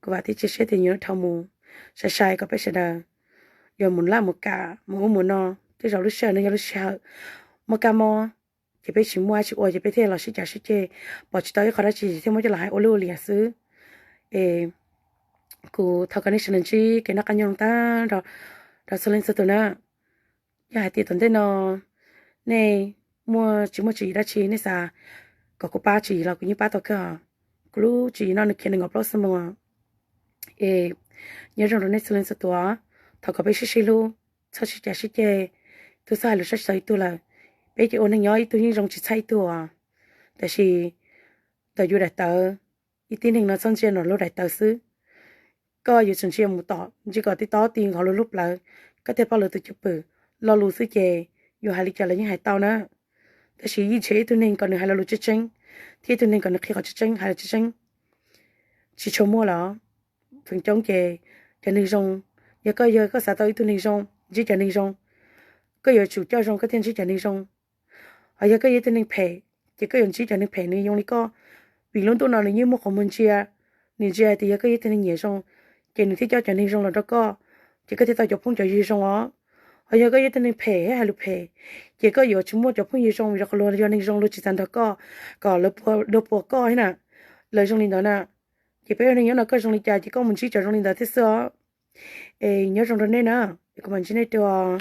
kuv vam thiab cia siab tias nws yuav dhau mus sai sai kom peb sawv daws yuav mus laj mus kam mus ub mus no. Tej zaum lub sij hawm no yog lub sij hawm muaj kab mob, ces peb tsis muaj dab tsi ua ces peb thiaj los sib cav sib ceg, pom tsis tau ib qho dab tsi thiaj muab coj los hais ua luaj ua liam xwb. Es kuv thov kom nej sawv daws ntsib kev noj qab nyob zoo tag nrho rau txhua leej txhua tus na. Yog hais tias tom ntej no nej muaj tsis muaj tswv yim dab tsi nej xav kom kuv pab tswv yim los kuv yeej pab tau kawg. Kuv lub tswv yim no nws khiav nees nkaum plaub xuab moos. Es nyob zoo rau nej txhua leej txhua tus, thov kom peb sib sib hlub, txhob sib cav sib ceg, tus txhob hais lus saib tsis taus ib tug lawm. Peb ces ua neeg nyob ib tug yeej zoo tsis txhawj ib tug os. Tab sis ntawm yus daim tawv, ib tib neeg no txhob ntsia ntawm luag daim tawv xwb. Koj yuav tsum ntsia mus tom ntsia kom tib tob ti nkaus luag lub plawv, koj thiaj paub lawv tus cwj pwm. Lo lus xwb ces yus hais li cas los yeej hais tau na. Tab sis yeej nrhiav ib tug neeg kom nws hais lo lus tseeb tseeb, thiab ib tug neeg kom nws qhia qhov tseeb tseeb hais lus tseeb tseeb tsis tshua muaj los. Feem coob ces cov neeg zoo, yog koj yog koj xav tau ib tug neeg zoo, ntsib cov neeg zoo, koj yuav tsum coj zoo koj thiaj ntsib cov neeg zoo. Ho yog koj yog ib tug neeg phem, ces koj yuav ntsib cov neeg phem nws zoo li koj. Vim lub ntuj no nws yeej muaj qhov muag ntsia, nws ntsia hais tias yog koj yog ib tug neeg nyiam zoo, ces nws thiaj coj cov neeg zoo los rau koj, ces koj thiaj tau cov phooj cov ywg zoo os. Ho yog koj yog ib tug neeg phem thiab hais lus phem, ces koj yuav tsis muaj cov phooj ywg zoo vim rau qhov luag yog neeg zoo luag tsis xav nrog koj, kom lawv puas, luag puas koj thiab na. Lawv zoo li ntawd na, ces peb ua neeg nyob no koj zoo li cas ces koj mus ntsib cov zoo li ntawd thiab xwb os. Es nyob zoo rau nej na, es kuv mam ntsib nej dua.